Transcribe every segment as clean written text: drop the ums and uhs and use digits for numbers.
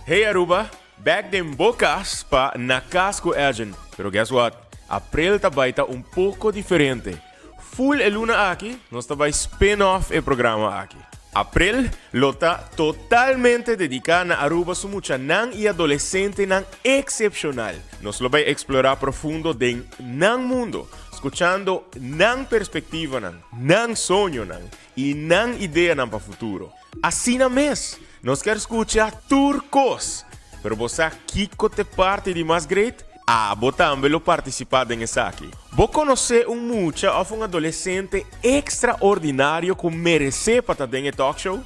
Hey Aruba, back den bo cas pa Na Cas cu Edjean. Pero guess what? April ta bay ta un poco diferente. Full e luna aki nos ta bay spin off e programa aki. April lo ta totalmente dedica na Aruba su muchanan y adolescentenan excepcional. Nos lo bay explora profundo den nan mundo, scuchando nan perspectivanan, nan soñonan y nan ideanan pa futuro. Asina mes, nos kier scucha tur cos! Pero bo sa kico t'e parti di mas great? Abo tambe lo participa den esaki. Bo conoce un mucha of un adolescente extraordinario cu merece pa ta den e talkshow?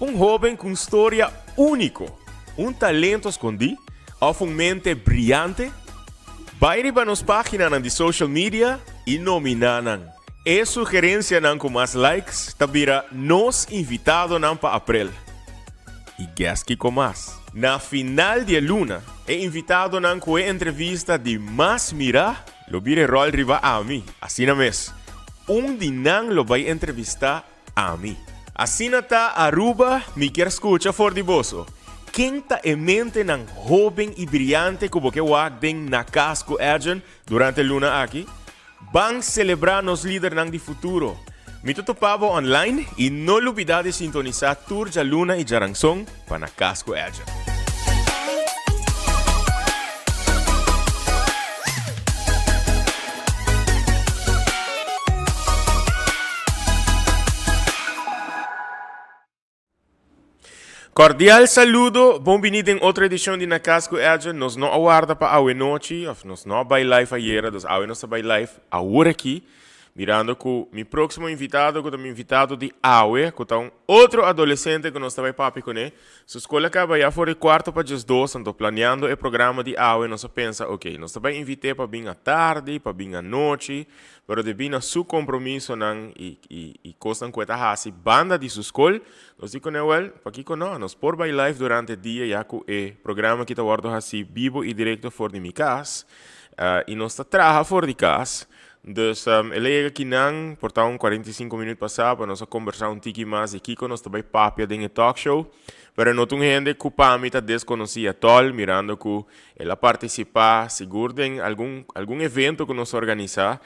Un hoben cu un storia unico, un talento scondi of un mente briyante? Bay riba nos paginanan di social media y nomina nan. E sugerencianan cu mas likes ta bira nos invitadonan pa aprel. Y guess kico mas? Na final di e luna, e invitadonan cu e entrevista di mas mira lo bira e rol riba ami. Asina mes, un di nan lo bay entrevista ami. Asina ta Aruba, mi kier scucha for di boso. Ken ta e mentenan hoben y briyante cu bo ke wak den Na Cas cu Edjean durante e luna aki? Ban selebrá nos lidernan di futuro! Mi ta topa bo online i no lubidá di sintonisá tur djaluna i djaranson pa Na Cas ku Edjean. Cordial saludo, bon bini den otro edicion di Na Cas cu Edjean. Nos no a warda pa awe nochi, of nos no a bay live ayera, dus awe nos ta bay live awor aki, mirando cu mi proximo invitado, cu ta mi invitado di awe, cu ta un otro adolescente cu nos ta bay papia cune. Su scol a caba ya for di cuarto pa diesdos, anto planeando e programa di awe nos a pensa, ok, nos ta bay invite pa bin atardi, pa bin anochi, pero debi na su compromisonan y y y cosnan cu e ta haci banda di su scol, Nos di kuné, Wèl, pakiko no? Nos por bai live durante dia ya ku e programa aki ta wòrdu hasí bibo i direkto for di mi kas i nos ta traha for di kas. Dus el a yega kinan por ta un 45 minüt pasá pa nos a kombersá un tiki mas di kiko nos ta bai papia den e talkshow. Pero no ta un hende ku pa mi ta deskonosí atòl mirando ku el a partisipá sigur den algun algun evento ku nos a organisá.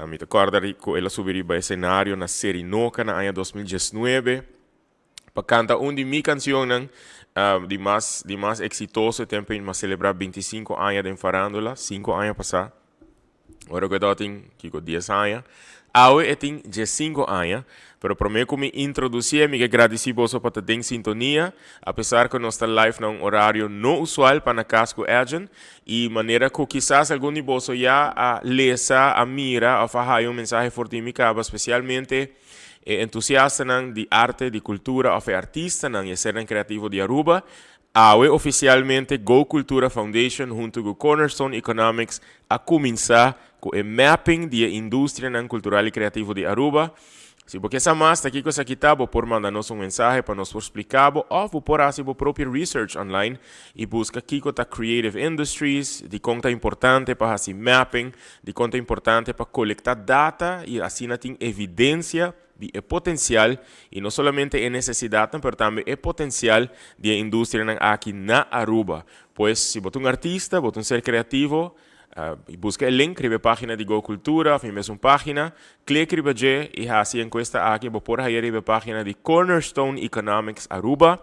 Mi ta kòrda ku el a subi riba esenario na Serinoka na aña 2019 pa kanta un di mi kansionnan di mas di mas eksitoso e tempu ei. Mi a selebrá 25 aña den farándula, sinku aña pasá. Ora ku e tabatin kiko dies aña. Awe e tin diesinku aña. Pero promé ku mi introdusié mi ke gradisí boso pa ta den sintonia, apesar ku nos ta live na un orario no usual pa na kas ku Edjean, i manera ku kisas algun di boso ya a lesa, a mira òf a haya un mensahe for di mi kaba, spesialmente e entusiastanan di arte, di kultura òf e artistanan i e sernan kreativo di Aruba, Awe ofisialmente Go Cultura Foundation huntu ku Cornerstone Economics a kuminsá ku e mapping di e industrianan kultural i kreativo di Aruba. Si bo ke sa mas ta kiko esaki ta, bo por manda nos un mensahe pa nos por splika bo òf bo por hasi bo propio research online i buska kiko ta creative industries, dikon ta importante pa hasi mapping, dikon ta importante pa kolektá data i asina tin evidensia di e potencial, y no solamente e necesidadnan pero tambe e potencial di e industrianan aki na Aruba. Pues si bo ta un artista, bo ta un ser creativo, busca e link riba e pagina di Go Cultura of mi mesun pagina, click riba dje y haci e encuesta aki, bo por haya riba e pagina di Cornerstone Economics Aruba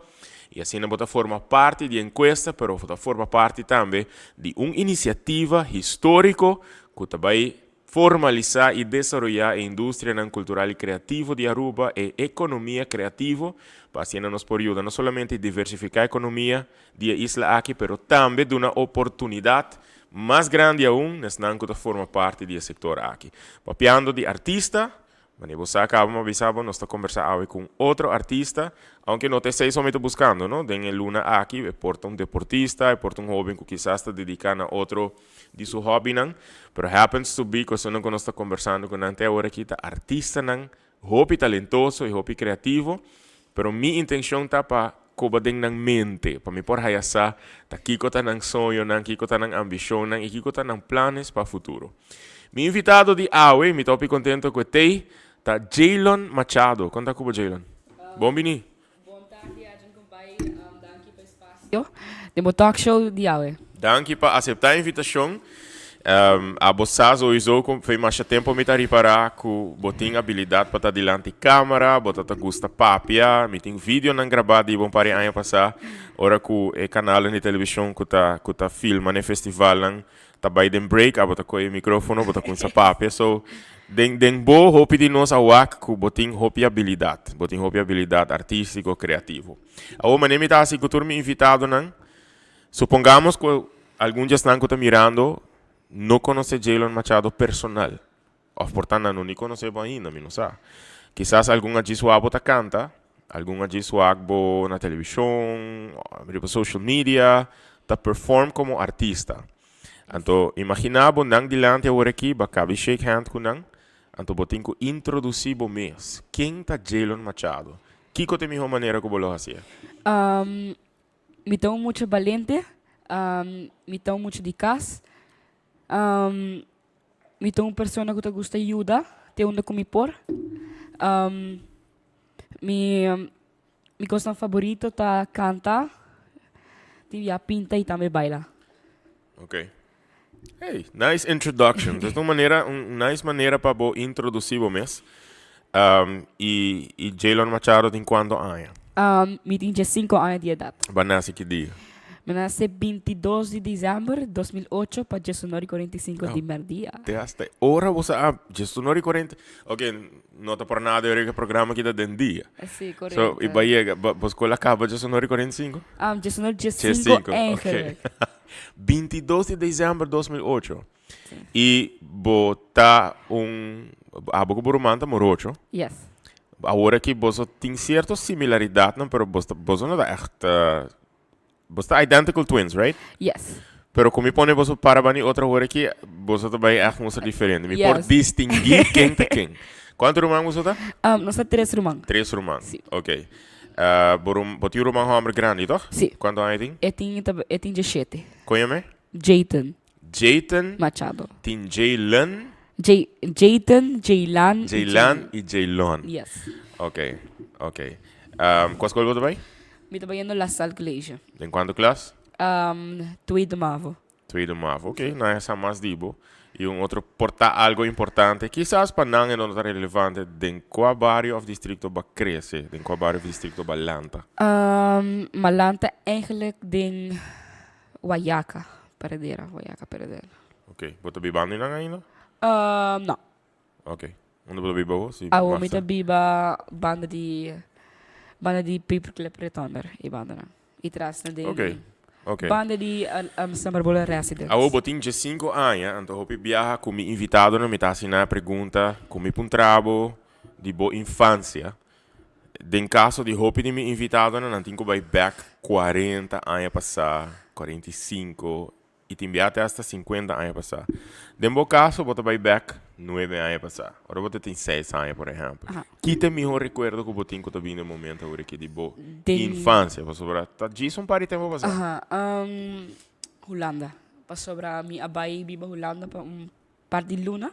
y asina bo ta forma parti di e encuesta pero bo ta forma parti tambe di un iniciativa historico cu ta bay Formalisá i desaroyá e industrianan kultural i kreativo di Aruba, e ekonomia kreativo, pa asina nos por yuda no solamente diversifiká ekonomia di e isla aki, pero tambe duna oportunidat mas grandi aun na esnan ku ta forma parti di e sektor aki. Papiando di artista, Manera bo sa caba mi a bisa bo, nos ta conversa awe cu un otro artista, aunke no ta esey so mi ta buscando, no, den e luna aki, e por ta un deportista, e por ta un hoben cu kisas ta dedica na otro di su hobbynan, pero happens to be cu esunnan cu nos ta conversando cu nan te awor aki ta artistanan hopi talentoso y hopi creativo, Pero mi intencion ta pa coba den nan mente, pa mi por haya sa ta kico ta nan soñonan, kico ta nan ambicionnan y kico ta nan planes pa futuro. Mi invitado di awe, mi ta hopi contento cu e t'ey, ta Jaylon Machado. Con ta cu bo Jaylon? Bon bini. Bon tardi Arjen Compay, danki pa e spacio. Den bo talk show di awe. Danki pa acepta e invitacion. Abo sa sowieso cu fe masha tempo mi ta ripara cu bo tin abilidad pa ta dilanti camera, bo ta ta gusta papia. Mi tin videonan graba di bo un par di aña pasa ora cu e canalnan di television cu ta cu ta filma n'e festivalnan ta bay den break, abo ta coge e microfono bo ta cuminsa papia. So den den bo hopi di nos a wak cu bo tin hopi abilidad, bo tin hopi abilidad artistico, creativo. Awor manera mi ta hasi ku tur mi invitadonan, supongamos ku algun di esnan ku ta mirando no konosé Jaylon Machado personal, òf por ta nan no ni konosé bo ainda, mi no sa. Kisas algun a djis wak bo ta kanta, algun a djis wak bo na televishon, riba social media, ta perform komo artista. Anto imaginá bo nan dilanti awor aki, bo a kabi shake hand ku nan, anto bo tin ku introdusí bo mes. Ken ta Jaylon Machado? Kiko ta e mihó manera ku bo lo hasié? Mi ta un mucha balente, mi ta un mucha di kas, mi ta un persona ku ta gusta yuda te unda ku mi por. Mi mi kosnan faborito ta kanta, tin bia pinta i tambe baila. Ok. Hey, nice introduction. Dus un manera, un nice manera pa bo introducí bo mes. Y, y Jaylon Machado tin cuanto aña? Mi tin 15 aña di edad. Bo a nace ki dia? Mi a nace 22 di december 2008 pa 19:45 di merdia. Te hasta e ora bo sa a 19:40. Ok, no ta por nada e programa aki ta den dia. Sí, correcto. So, y bo a yega, bo school a caba 19:45? 19:15 eigenlijk. Ok. 22 di december 2008. Y bo ta un, abo cu bo ruman ta morocho. Yes. Awor aki boso tin cierto similaridadnan, pero boso, boso no ta echt, boso ta identical twins, right? Yes. Pero cu mi pone boso para bani otro awor aki, boso ta bay echt mucho diferente. Mi por distingui ken ta ken. Cuanto ruman boso ta? Nos ta tres ruman. Tres ruman. Si. Ok. Bo rum, bo tin un ruman homber grandi, toch? Si. Cuanto aña e tin? E tin, e tin diesshete. Con yama e? Jayton. Jayton. Machado. Tin Jaylen. Jay, Jayton, Jaylan y Jaylan y Jaylon. Yes. Ok, ok. Cua school bo ta bay? Mi ta bayendo La Salle College. Den cuanto klas? Tweede mavo. Tweede mavo, ok. Nan a sa mas di bo. Y un otro por ta algo importante, kisas pa nan e no ta relevante, den cua bario of districto bo a crece? Den cua bario of districto bo a lanta? Mi a lanta eigenlijk den Wayaca, Paradera, Wayaca, Paradera. Ok, bo ta bibando einan ainda? No. Ok, unda bo ta biba awor? Si Awor mi ta biba banda di, banda di Paperclip Retonder, e bandanan. I tras na den Ok, ok. banda di Summerbola Residence. Awor bo tin 15 aña, anto hopi biaha ku mi invitadonan mi ta hasi nan e pregunta ku mi puntra bo di bo infansia. Den kaso di hopi di mi invitadonan nan tin ku bai bèk 40 aña pasá, 45 I tin bia te hasta 50 aña pasá. Den bo kaso bo ta bai bèk nuebe aña pasá. Ora bo ta tin seis aña por ehèmpel. Ki ta e mihó rekuerdo ku bo tin ku ta bini den momento awor aki di bo infansia? Pasobra ta djis un par di tempu pasá. Aha. Hulanda. Pasobra mi a bai biba Hulanda pa un par di luna.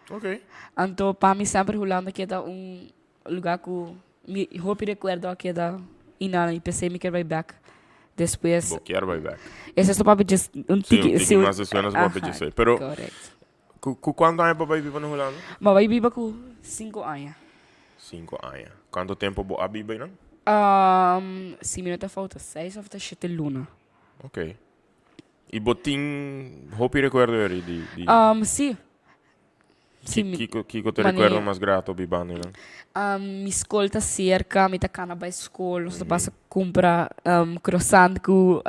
Ok. Anto pa mi semper Hulanda keda un lugar ku mi hopi rekuerdo a keda i nan i p'esei mi kier bai bek despues. Bo kier bai bek. Esei ta papia djes un tiki. Si, un tiki mas despues nos papia djes ei. Pero ku ku kuantu aña bo bai biba na Hulanda? Bo bai biba ku sinku aña. Sinku aña. Kuantu tempu bo a biba einan? Si mi no ta falta seis òf ta shete luna. Ok. I bo tin hopi rekuerdo eri di di. Si. Si mi. Kiko kiko ta e rekuerdo mas grato bibando einan? Mi skol ta serka, mi ta kana bai skol, nos ta pasa kumpra croissant ku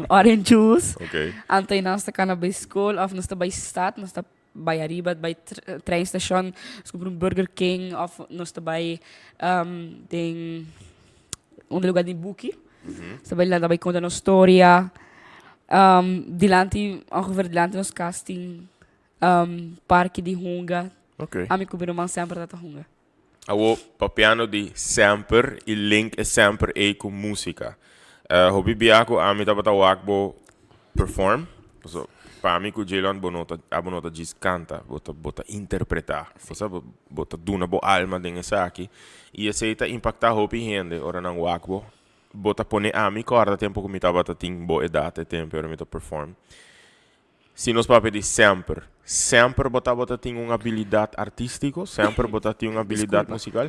orange juice. Ok. Anto einan nos ta kana bai skol òf nos ta bai stad, nos ta bai ariba bai treinstation, nos kumpra un Burger King òf nos ta bai den un lugar di buki. Nos ta bai lanta bai konta nos storia. Dilanti ongeveer dilanti nos kas tin parke di hunga. Ok. Ami ku mi ruman semper ta ta hunga. Awo papiando di semper i link e semper ei ku músika. Hopi bia ku ami tabata wak bo perform, paso pa mi ku Jaylon bo no ta abo no ta djis kanta, bo ta bo ta interpretá. Bo sa bo bo ta duna bo alma den esaki i esei ta impaktá hopi hende ora nan wak bo. Bo ta pone ami kòrda tempu ku mi tabata tin bo edat e tempu ora mi ta perform. Si nos papia di semper, semper bo tabata tin un abilidat artístiko? Semper bo ta tin un abilidat Disculpa. musikal?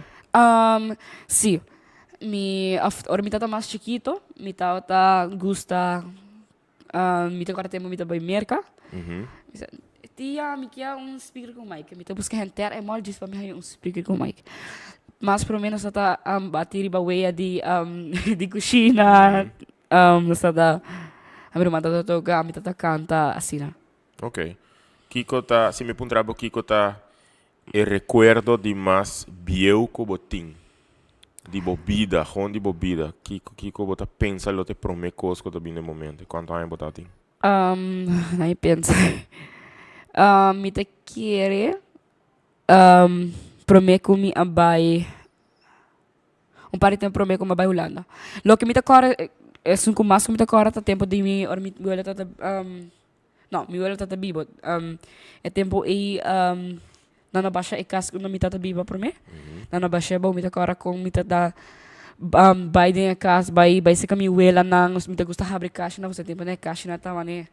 Sí. Mi, òf ora mi tabata mas chikito, mi tabata gusta, mi ta kòrda tempu mi ta bai Merka. Mi sa, Tia, mi kia un speaker ku mic. Mi ta buska henter e mall djis pa mi haña un speaker ku mic. Mas promé nos tabata bati riba wea di di kushina. Nos tabata, mi ruman tabata toka, ami tabata kanta, asina. Ok. Kiko ta, si mi puntra bo kiko ta e rekuerdo di mas bieu ku bo tin di bo bida, gewoon di bo bida, kiko kiko bo ta pensa lo ta e promé kos ku ta bini den bo mente? Kuantu aña bo tabatin? Na mi pensa mi ta kere prome ku mi a bai un par di tempu prome ku mi a bai Hulanda. Loke mi ta kòrda esun ku mas ku mi ta kòrda ta tempu di mi ora mi wela tabata no mi wela tabata bibo e tempu ei Nan a basha e kas unda mi tata biba promé. Nan a basha abou, mi ta kòrda kon mi ta da bai den e kas, bai bai seka mi welanan, mi ta gusta habri kashinan, pasobra e tempu nan e kashinan ta mane,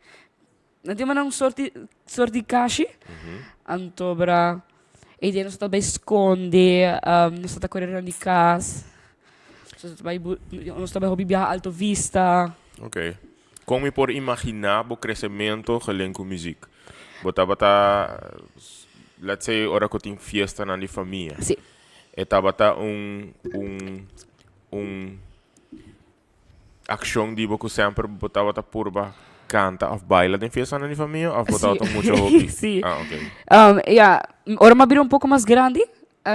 nan tin mane un sorti sorti kashi. Anto bra e dia nos ta bai skonde, nos ta kore rònt di kas, nos ta bai nos ta bai hopi biaha Alto Vista. Oké. Kon mi por imaginá bo kresementu gelen ku muzik? Bo tabata, let's say, ora ku tin fiestanan di famia. Sí. E tabata un, un, un akshon di bo ku semper bo tabata purba kanta òf baila den fiestanan di famia òf bo Sí. tabata mucha hopi? Sí. Ah, oké. Ya, ora mi a bira un poko mas grandi,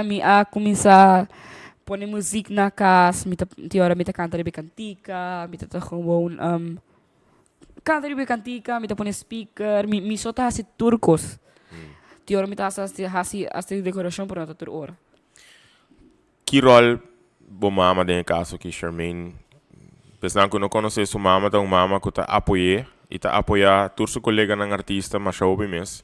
mi a kuminsá pone muzik na kas, mi ta tin ora mi ta kanta riba e kantika, mi ta ta gewoon kanta riba e kantika, mi ta pone speaker, mi mi so ta hasi tur kos. Tin ora mi ta hasta hasi hasta e dekorashon pero no ta tur ora. Ki ròl bo mama den e kaso aki, Sharmaine? Esnan ku no konosé su mama ta un mama ku ta apoy'é i ta apoyá tur su koleganan artista masha hopi mes.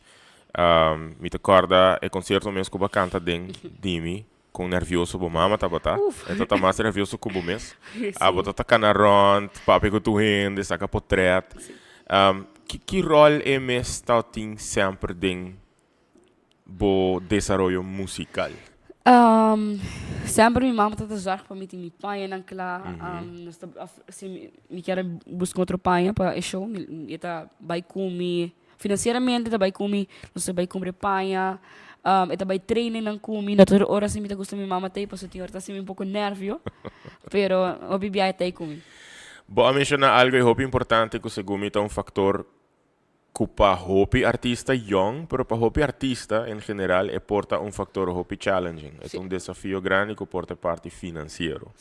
Mi ta kòrda e konsierto mes ku bo a kanta den Dimi, kon nèrvioso bo mama tabata. E tabata mas nèrvioso ku bo mes. Abo ta ta kana rònt, papia ku tur hende, saka potrèt. Ki ròl e mes tabatin semper den bo desaroyo musikal? Semper mi mama ta ta zorg pa mi tin mi pañanan kla. Nos ta of si mi kier a buska otro paña pa e show, e ta bai ku mi. Financieramente ta bai ku mi, nos ta bai kumpra e paña, e ta bai trainingnan ku mi. No tur ora si mi ta gusta mi mama ta ei pasobra tin ora ta hasi mi un poko nervio, pero hopi biaha e ta ei ku mi. Bo a menshoná algu e hopi importante ku segun mi ta un faktor ku pa hopi artista yòn, pero pa hopi artista en general e por ta un faktor hopi challenging. E ta un desafio grandi ku por ta e parti finansiero.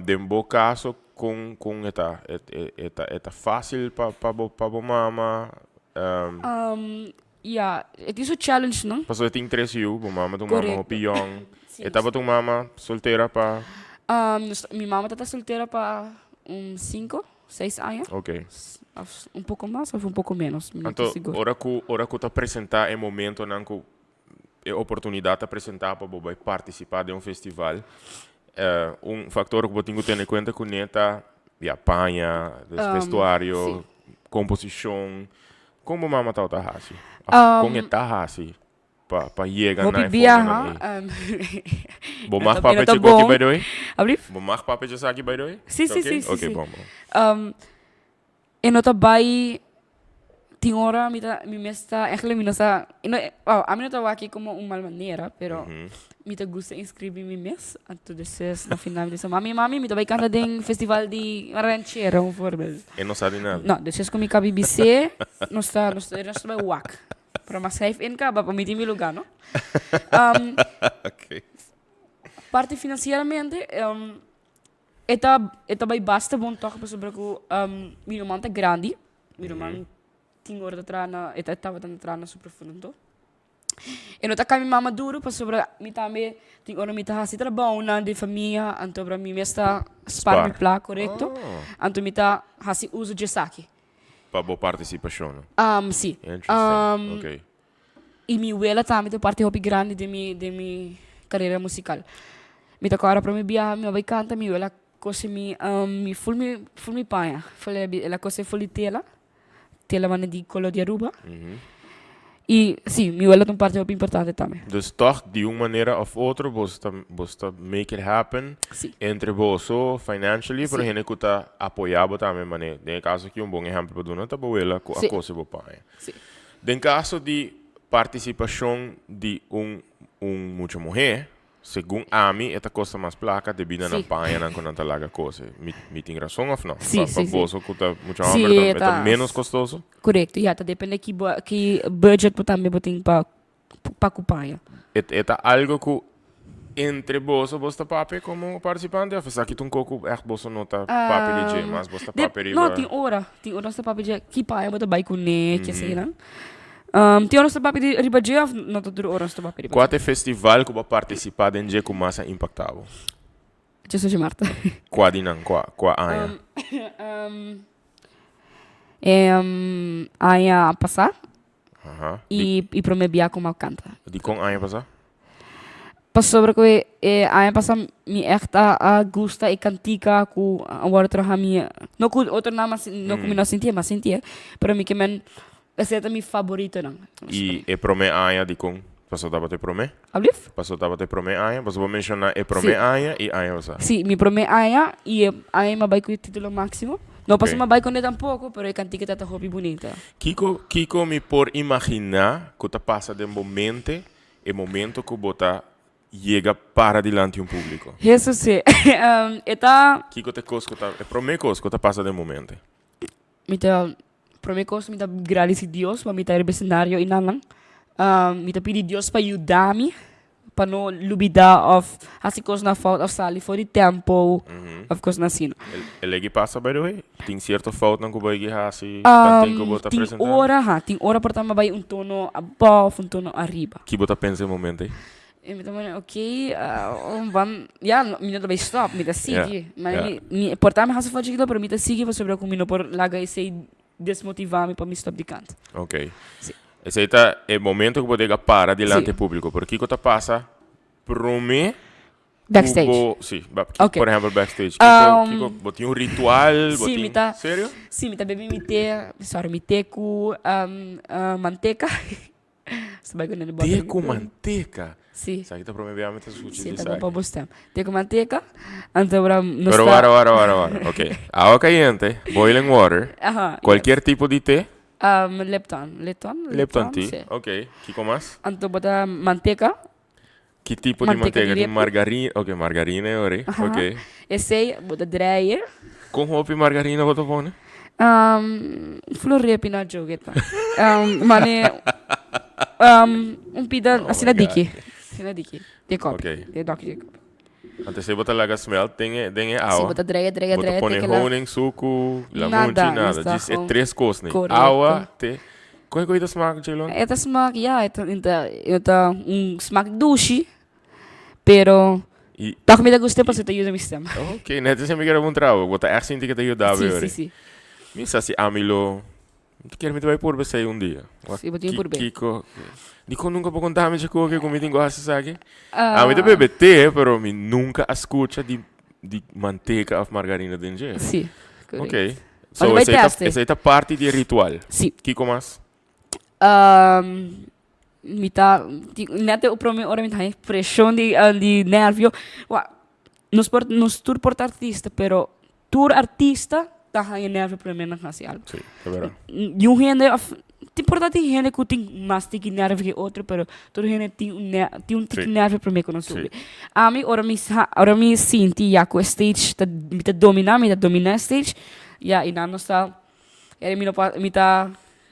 Den bo kaso kon kon e ta? E ta e ta fásil pa pa bo pa bo mama? Ya, e tin su challengenan. Pasobra e tin tres yu, bo mama ta un mama hopi yòn. E tabata un mama soltera pa? Mi mama tabata soltera pa un sinku. Seis aña. Ok. Of un poco mas of un poco menos, mi no ta Anto, sigur. ora ku ora ku ta presentá e momentonan ku e oportunidat ta presentá pa bo bai partisipá den un festival, un faktor ku bo tin ku tene kuenta kuné ta, ya, paña, vestuario, Sí. komposishon. Kon bo mama tabata hasi? Of kon e ta hasi? Pa pa yega na Hopi e biaha, fondonan ei. Bo no mag ta papia no ta dje koki bon. by the way? Ablief? Bo mag papia dje esaki by the way? Sí, Ta sí, oké? sí, sí, Oké, sí. bon, bon. E no ta bai tin ora mi ta mi mes ta eigenlijk mi no sa e no oh ami no ta wak aki komo un mal manera pero mi ta gusta inscribi mi mes anto despues na final mi ta bisa mami mami mi ta bai kanta den festival di ranchera un voorbeeld. E no sa di nada. No despues ku mi kabi bis'é nos ta nos ta nos ta bai wak. Pero mas schrijf in caba pa mi tin mi lugar, no? Um, Ok. Parte financieramente, um, e ta, e ta bai basta bon toch pasobra cu um, mi ruman ta grandi. Mi ruman tin ora ta traha na, e ta tabata na traha na Superfondo. E no ta cay mi mama duro pasobra mi tambe tin ora mi ta haci trabounan den famia, anto ora mi mes ta spar mi Spar. pla, corecto. Oh. Anto mi ta haci uso dje esaki. Pa bo partisipashon. Um, sí. Interesting. Um, Ok. I mi wela tambe ta un parti hopi grandi den mi, den mi carera musical. Mi ta kòrda prome biaha mi a bai kanta, mi wela. Kose mi mi ful mi ful mi paña. Ful el a kose ful di tela, tela manera di color di Aruba. Y si, mi wela ta un parti hopi importante tambe. Dus toch di un manera of otro boso ta boso ta make it happen Si. entre boso financially, pero Si. hende cu ta apoya bo tambe mane den e caso aki un bon ehempel pa duna ta bo wela cu a Si. cose bo paña. Si. Den caso di participacion di un un mucha muhe, Segun ami e ta kosta mas plaka debí na nan pañanan ku nan ta laga kose. Mi mi tin rason òf no? Sí, Pa sí, pa sí. boso ku ta mucha Sí, hòmber ta e e ta ta ménos kostoso? Korekto, ya ta depende ki bo ki budget bo tambe bo tin pa pa ku paña. E e ta algo ku entre boso boso ta papia komo partisipante òf esaki ta un kos ku ègt boso no ta papia di dje, mas boso ta papia riba. No, tin ora, tin ora nos ta papia dje ki paña bo ta bai kuné, ke asina. Tin ora nos ta papia di riba dje of no ta tur ora nos ta papia riba dje? Kua ta e festival ku bo a partisipá den dje ku mas a impaktá bo? Jesus y Martha. Kua di nan? Kua kua aña? Aña pasá. Aha. I i promé bia ku mi a kanta. Dikon aña pasá? Pasobra ku e e aña pasá mi ègt a a gusta e kantika ku a wòrdu traha mi no ku otronan mas no ku mi no a sintié mi a sintié pero mi ke men esei ta mi faboritonan. I e promé aña dikon paso tabata e promé? Alblief? Paso tabata e promé aña? Paso bo menshoná e promé aña i aña pasá. Sí, mi promé aña i e aña mi a bai ku e título máksimo. No paso mi a bai kuné tampoko pero e kantika tabata hopi bunita. Kiko kiko mi por imaginá ku ta pasa den bo mente E momento cu bo ta yega para dilanti un publico. Hesus si. E ta. Kico ta e cos cu ta, e prome cos cu ta pasa den momento? Mi ta, prome cos mi ta gradici Dios pa mi ta riba escenario y nan nan. Mi ta pidi Dios pa yuda mi pa no lubida of haci cosnan fout of sali for di tempo of cosnan asina. E legi pasa by the way? Tin cierto foutnan cu bo a haci tanten cu bo ta Tin presentando? ora, ha, tin ora por ta mi a bay un tono abao of un tono ariba. Ki bo ta pensa e momento ey? Y mi ta pone ok, ban, ya, mi no ta bay stop, mi ta sigui. Ma mi, mi, por ta mi haci fout chikito pero mi ta sigui pasobra cu mi no por laga esey desmotiva mi pa mi stop di canta. Ok. Si. Esey ta e momento cu bo dega para dilanti e publico, pero kico ta pasa prome Backstage. Bo, sí, ba, Ok. por ejemplo backstage. Kiko, Um, kiko, bo tin un ritual, bo sí, tin, mi ta, serio? sí, mi ta bebe mi té, sorry, mi té ku um, uh, manteka. Sta bai ku nene Té bòter. ku manteka? Sí. Esaki ta prome bia mi ta skucha Sí, di ta bon esaki. pa bo stem. Té ku manteka, anto ora nos Pero ta wara, wara, wara, wara. Ok. Awa kayente, boiling water, Aha, cualquier yes. tipo di té? Um, Lipton, Lipton, Lipton Lipton, tea, sí. ok. Kiko mas? Anto bo ta manteka. Ki tipo di Manteca mantega? di Di repi. margarina? Ok, margarina e ora. Aha. Ok. Esei bo ta draai. Kon hopi margarina bo ta pone? Um, flor repi na joke ta. Um, mane um, un pida Oh my asina God. diki. Asina diki. De kop. Ok. De dòkje de kop. Antes bo ta laga smelt den e, den e Si, awa. bo ta draai, draai, Bo ta draai, pone te kela. honing, suku, lamunchi, Nada, nada. nos ta Djis e gewoon tres kosnan. Correcto. Awa, te. Kon e koe ta smak, Jaylon? E ta smak, ya, e ta, e ta, e ta un smak dushi, pero I, tòg mi ta gust'é pasobra e ta yuda mi stem. Ok, net esei mi kere puntra bo. Bo ta ègt sinti ke ta yuda bo Sí, yori? sí, sí. Mi sa si ami lo, mi ta kere mi ta bai purba esei un dia. Wak Sí, bo tin ki, purba. kiko, dikon nunka bo konta mi dje koe ku mi tin ku hasi esaki? Ami ta bebe te, pero mi nunka a skucha di, di manteka òf margarina den dje. Sí, correct. Ok. So Bai esei ta, teste. esei ta parti di e ritual. Sí. Kiko mas? Um, mi ta, ti, net e prome ora mi ta haña preshon di, uh, di nervio. Wa, nos por, nos tur por ta artista, pero tur artista ta haña nervio prome nan hasi algo. Sí, ta berdad. Di un hende of, tin por ta tin hende ku tin mas tiki nervio ke otro, pero tur hende tin un ner, tin un tiki Sí. nervio prome ku nan Sí. subi. Ami ora mi sa, ora mi sinti ya ku e stage ta, mi ta domina, mi ta domina e stage, Ya, y nan no sa, e mi no pa, mi ta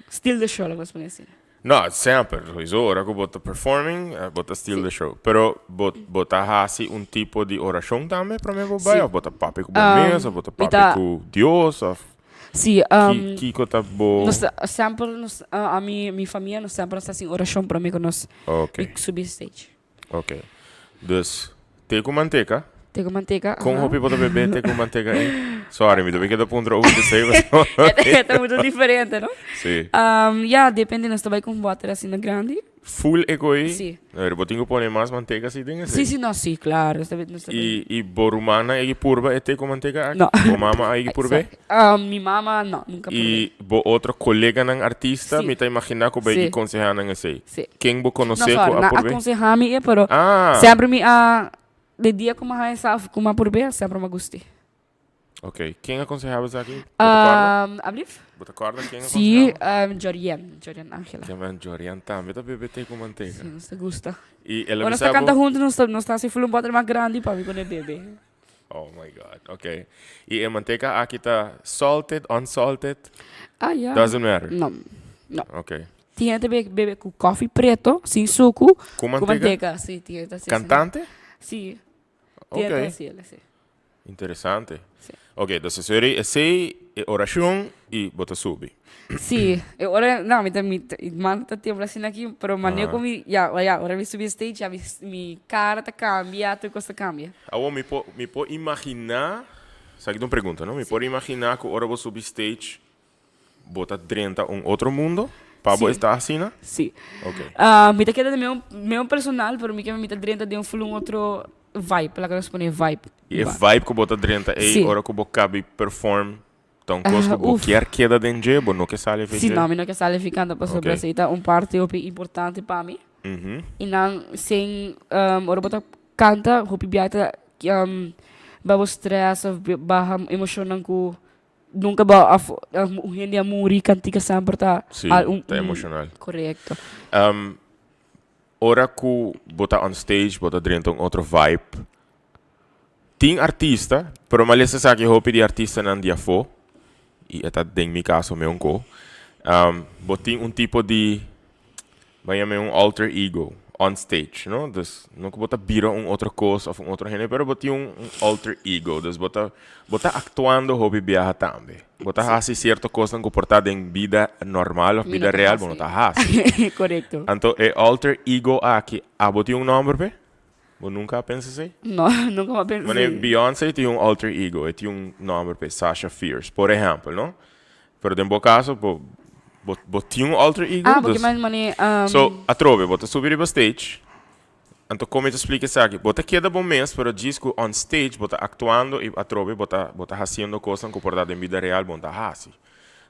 steal the show, laga nos pone asina. No, semper, sowieso, ora cu bo ta performing, bo ta steal the show. Pero bo, bo ta haci un tipo di oracion tambe prome bo bay? Sí. Of bo ta papia cu bo mes, of bo ta Mi papia ta cu Dios, of Sí, ki, kico ta bo. Nos ta, semper nos, ami, mi famia, nos semper nos ta haci oracion prome cu nos Ok. subi stage. Ok. Dus, te ku manteka. Te ku manteka, Kon aha. hopi bo ta bebe te ku manteka ei? Sorry, mi ta bin keda puntra over te sei. E ta mucho diferente, no? Sí. Um, ya, depende, nos ta bai ku un bòter asina grandi. Full e koi? Si. Pero bo tin ku pone mas manteka si den esei? Si, si, no, si, klaro. Nos ta nos ta I i bo rumannan a purba e te ku manteka aki? No. Bo mama a purba? Mi mama no, nunka purba. I bo otro koleganan artista, Si. mi ta imaginá ku bo a Si. konsehá nan esei. Si. Ken bo No, konosé sorry, ku a nan a purba? konsehá mi e, pero Ah. semper mi a, de dia ku mi a haña sa ku mi a purba, semper mi a gust'é. Ok, ken a konsehá bo esaki? Bo ta kòrda? Ablief? Bo ta kòrda ken a Sí, konsehá bo? Jorian, Jorian Angela. Ke man Jorian tambe ta bebe te ku manteka. Sí, nos ta gusta. I el a Ora nos bisa ta kanta bo? huntu, nos ta, nos ta hasi ful un bòter mas grandi pa mi ku e bebe. Oh my God, ok. I e manteka aki ta salted, unsalted? Ah, ya. Doesn't matter? No, no. Ok. Tin hende ta bebe ku kòfi preto, sin suku, Ku ku manteka? manteka, sí, tin hende ta hasi asina. Kantante? Sí. Tin hende ta hasi el así. Interesante. Sí. Ok, entonces esei, esei e oracion y bo ta subi. Sí, e ora, no, mi ta, mi ta, mi man ta tembla asina aki, pero manera cu mi, ya, ya, ora mi subi stage, ya mi, mi cara ta cambia, tur cos ta cambia. Awor mi por, mi por imagina, esaki ta un pregunta, no? Mi por imagina cu ora bo subi stage, Bo ta drenta un otro mundo pa bo Sí. esta asina? Sí. Ok. Ah, mi ta keda den meu, meu personal, pero mi ke mi ta drenta den un full un otro vibe, laga nos pone vibe. I e Ba. vibe ku bo ta drenta ei Sí. ora ku bo kabi perform ta un kos Ah, ku bo uf. kier keda den dje, bo no ke sali for Sí, dje? no, mi no ke sali fi kanta pasobra Ok. esei ta un parti hopi importante pa mi. Mhm. I nan sin, ora bo ta kanta hopi biaha ta ba bo stress of baha emoshonnan ku Nunca bo a un hende a muri cantica semper ta Sí, al un ta emocional. Correcto. Ora cu bo ta on stage, bo ta drenta un otro vibe. Tin artista, pero mi a lesa esaki hopi di artistanan di afó, y e ta den mi caso meun co. Bo tin un tipo di Bo yam'é un alter ego on stage, no? Dus no ku bo ta bira un otro kos òf un otro hende, pero bo tin un alter ego. Dus bo ta bo ta aktuando hopi biaha tambe. Bo ta hasi sierto kosnan ku por ta den bida normal òf Mi bida no ta real bo no hasi. ta hasi. Korekto. Anto e alter ego aki, abo tin un nòmber p'e? Bo nunka a pensa esei? No, nunka mi a pensa Manera esei. Beyoncé tin un alter ego, e tin un nòmber p'e, Sasha Fierce, por ehèmpel, no? Pero den bo kaso, bo, bo, bo tin un alter ego. Ah, bo ke dus- men manera, So, atrobe, bo ta subi riba stage, anto kon mi ta splika esaki? Bo ta keda bo mes, pero djis ku on stage bo ta aktuando i atrobe bo ta, bo ta hasiendo kosnan ku por ta den bida real bo no ta hasi.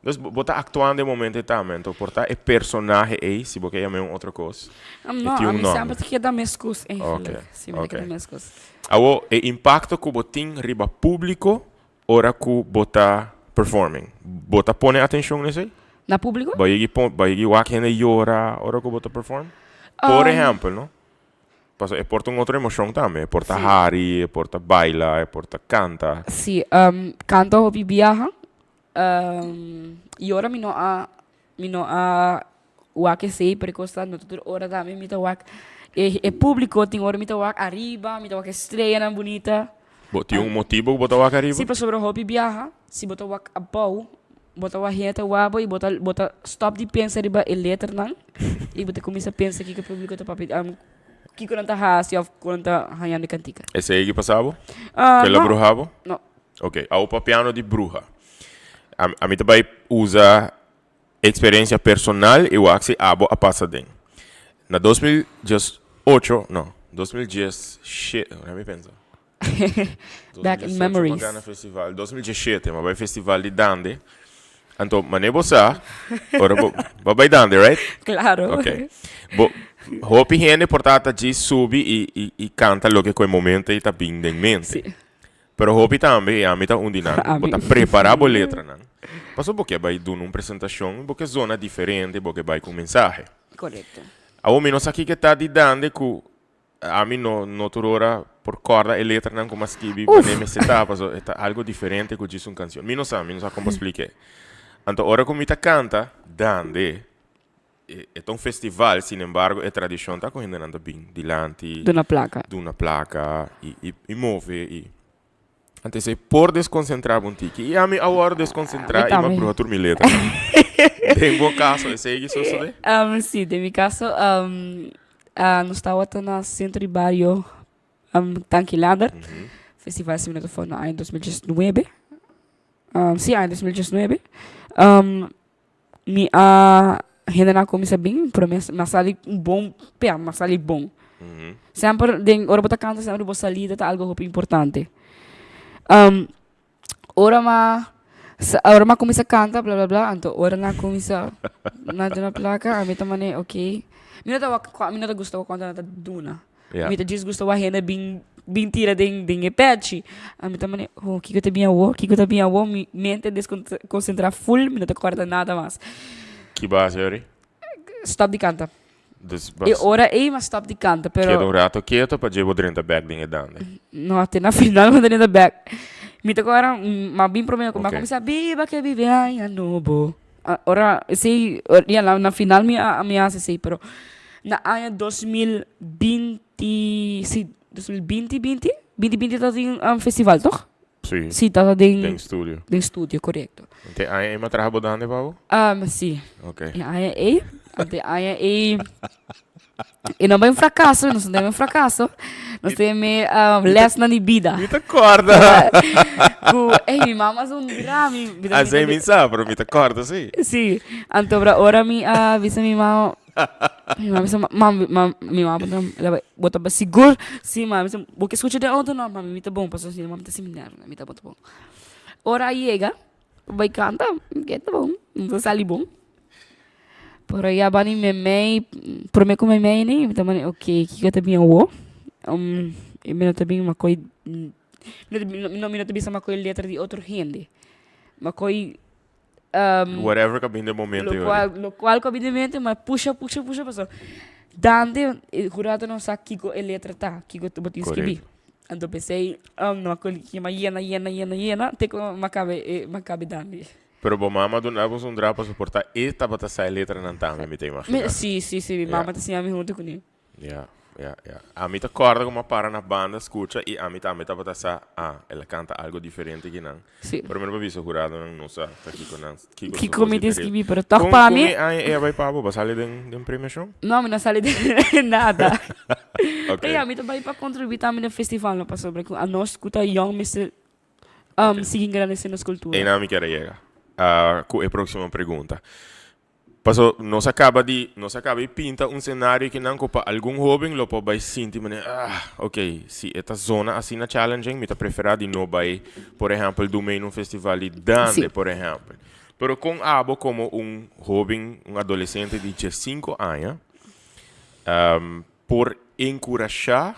Dus bo ta aktuando e momento ei tambe, anto por ta e personahe ei, si bo ke yam'é un otro kos, e No, tin a un mi nòmber. semper ta keda meskos eigenlijk. Oké, Si, mi ta oké. keda meskos. Awor, e impakto ku bo tin riba públiko ora ku bo ta performing, bo ta pone atenshon na esei? Na públiko? Bo yegi pon, bo yegi wak hende yora ora ku bo ta perform? Por ehèmpel, no? Pasobra e por ta un otro emoshon tambe, e por ta hari, e por ta baila, e por ta kanta. Si, kanta hopi biaha. Y ora mi no a mi no a wak esey pero e cos ta no ta tur ora tambe mi ta wak e e publico tin ora mi ta wak ariba mi ta wak e streanan bunita. Bo tin un motibo ku bo ta wak ariba? Si pasobra hopi biaha si bo ta wak abou bo ta wak hende ta wak bo y bo ta bo ta stop di pensa riba e leternan y bo ta cuminsa pensa kiko e publico ta papia kiko nan ta haci of kon nan ta hañando e cantica. Esey ki pasa bo? Ku el a No. bruha bo? No. Ok, awo papiando di bruha. A, a mi ta bai usa experiencia personal y wak si abo a pasa den. Na 2018, no, 2017, let me pensa. Back in 2018 memories. m'a gana festival, 2017 m'a bai festival di Dande. Anto, mane bo sa, ora bo, bo bai Dande, right? Claro. Ok. Bo, hopi hende por ta ta djis subi y, y, y canta loke cu e momento ey ta bin den mente. Sí. Pero hopi tambe, i ami ta un di nan, bo ta prepará bo letranan. Pasobra bo ke bai duna un presentashon, bo ke zona diferente, bo ke bai ku un mensahe. Korekto. Awor mi no sa kiko ta di dande ku ami no no tur ora por kòrda e letranan ku mi a skibi manera mester ta, pasobra e ta algu diferente ku djis un kanshon. Mi no sa, mi no sa kon pa splik'é. Anto ora ku mi ta kanta dande, E ta un festival, sin embargo e tradicion ta cu hendenan ta bin dilanti. Duna placa. Duna placa y y move y antes esey por desconcentra bo un tiki y ami awor desconcentra y mi a bruha tur mi letranan. Den bo caso esey ki sosode? Si, den mi caso nos tawata na centro di bario Tanki Lander, festival si mi no ta fout na aña 2019, si aña 2019. Mi a. Hendenan a kuminsá bin, pero mi a sali un bon pia, mi a sali bon. Semper den ora bo ta kanta semper bo salida ta algo hopi importante. Ora mi a ora mi a kuminsá kanta bla bla bla anto ora nan a kuminsá nan duna plaka ami ta manera ok mi no ta wak mi no ta gusta wak kuantu nan ta duna. Mi ta djis gusta wak hende bin bin tira den den e pèchi. Ami ta manera oh kiko ta bin awor kiko ta bin awor mi mente deskonsentrá ful mi no ta kòrda nada mas. Ki base ori? Stòp di kanta. Dus E ora ei mi a stòp di kanta pero. Keda un rato keto pa dje bo drenta bèk den e dande. No te na final mi a drenta bèk. Mi ta kòrda mi a bin promé ku mi a kuminsá biba ke biba e aña nobo. Ora esei ya na final mi a mi a hasi esei pero na aña 2020 si 2020 binti binti binti tabatin un festival toch? Si. Si tabata den Den studio. Den studio korekto. Te aña ei mi a traha bo dande pa bo? Si. Ok. E aña ei ante aña ei E no bai un fracaso, nos no tin un fracaso. Nos tin me lesnan di bida. Mi ta corda. Ku, ey, mi mama es un drama. Mi, mi, Así mi sa, pero mi ta corda, sí. Sí. Anto bra ora mi a bisa mi mama, mi mama bisa, mam, mam, mi mama puntra, la bai, bo ta sigur? Sí, mami, bisa, bo ke scucha den auto? No, mami, mi ta bon, pasobra si no mami ta sinti nervio, mi ta bon, ta bon. Ora a yega, bai canta, ke ta bon, mi ta sali bon. Pero ya bani memey, prome ku memey ni, mi ta manda ok, kiko ta bin awo? I mi no ta bin makoy, mi no mi no ta bisa makoy letra di otro hende. Makoy Whatever ku a bin den momento lo kual lo kual ku a bin den mente mi a pusha pusha pusha pasobra Dante e jurado no sa kiko e letra ta, kiko bo tin skibi. Anto p'esei no a koli kima yena yena yena yena te ku mi a kaba e mi a kaba e Dante. Pero bo mama duna bo un drapa soporta e tabata sa e letranan tambe mi ta imagina. Si, si, si, mi mama ta siña mi hunto kuné. Ya, ya, ya. Ami ta kòrda ku mi a para na banda skucha i ami tambe tabata sa, ah, el a kanta algo diferente ki nan. Si. Pero mi no por bisa huradonan no sa ta kiko nan, kiko su Kiko mi ta skibi, pero tòg pa mi. Kon e aña e a bai pa bo? Bo a sali den den premiashon? No, mi no a sali den nada. Ok. Pero ya, mi ta bai pa kontribuí tambe den festival no, pasobra ku anos ku ta yòn mester Sigui engrandece nos cultura. Einan mi kier a yega cu e proximo pregunta. Paso nos a caba di, nos a caba di pinta un scenario kinan cu pa algun hoben lo por bay sinti manera, ah, ok, si e ta zona asina challenging, mi ta prefera di no bay, por ehempel, dun mee na un festival di dande, por ehempel. Pero con abo como un hoben, un adolescente di diescinco aña, por encurasha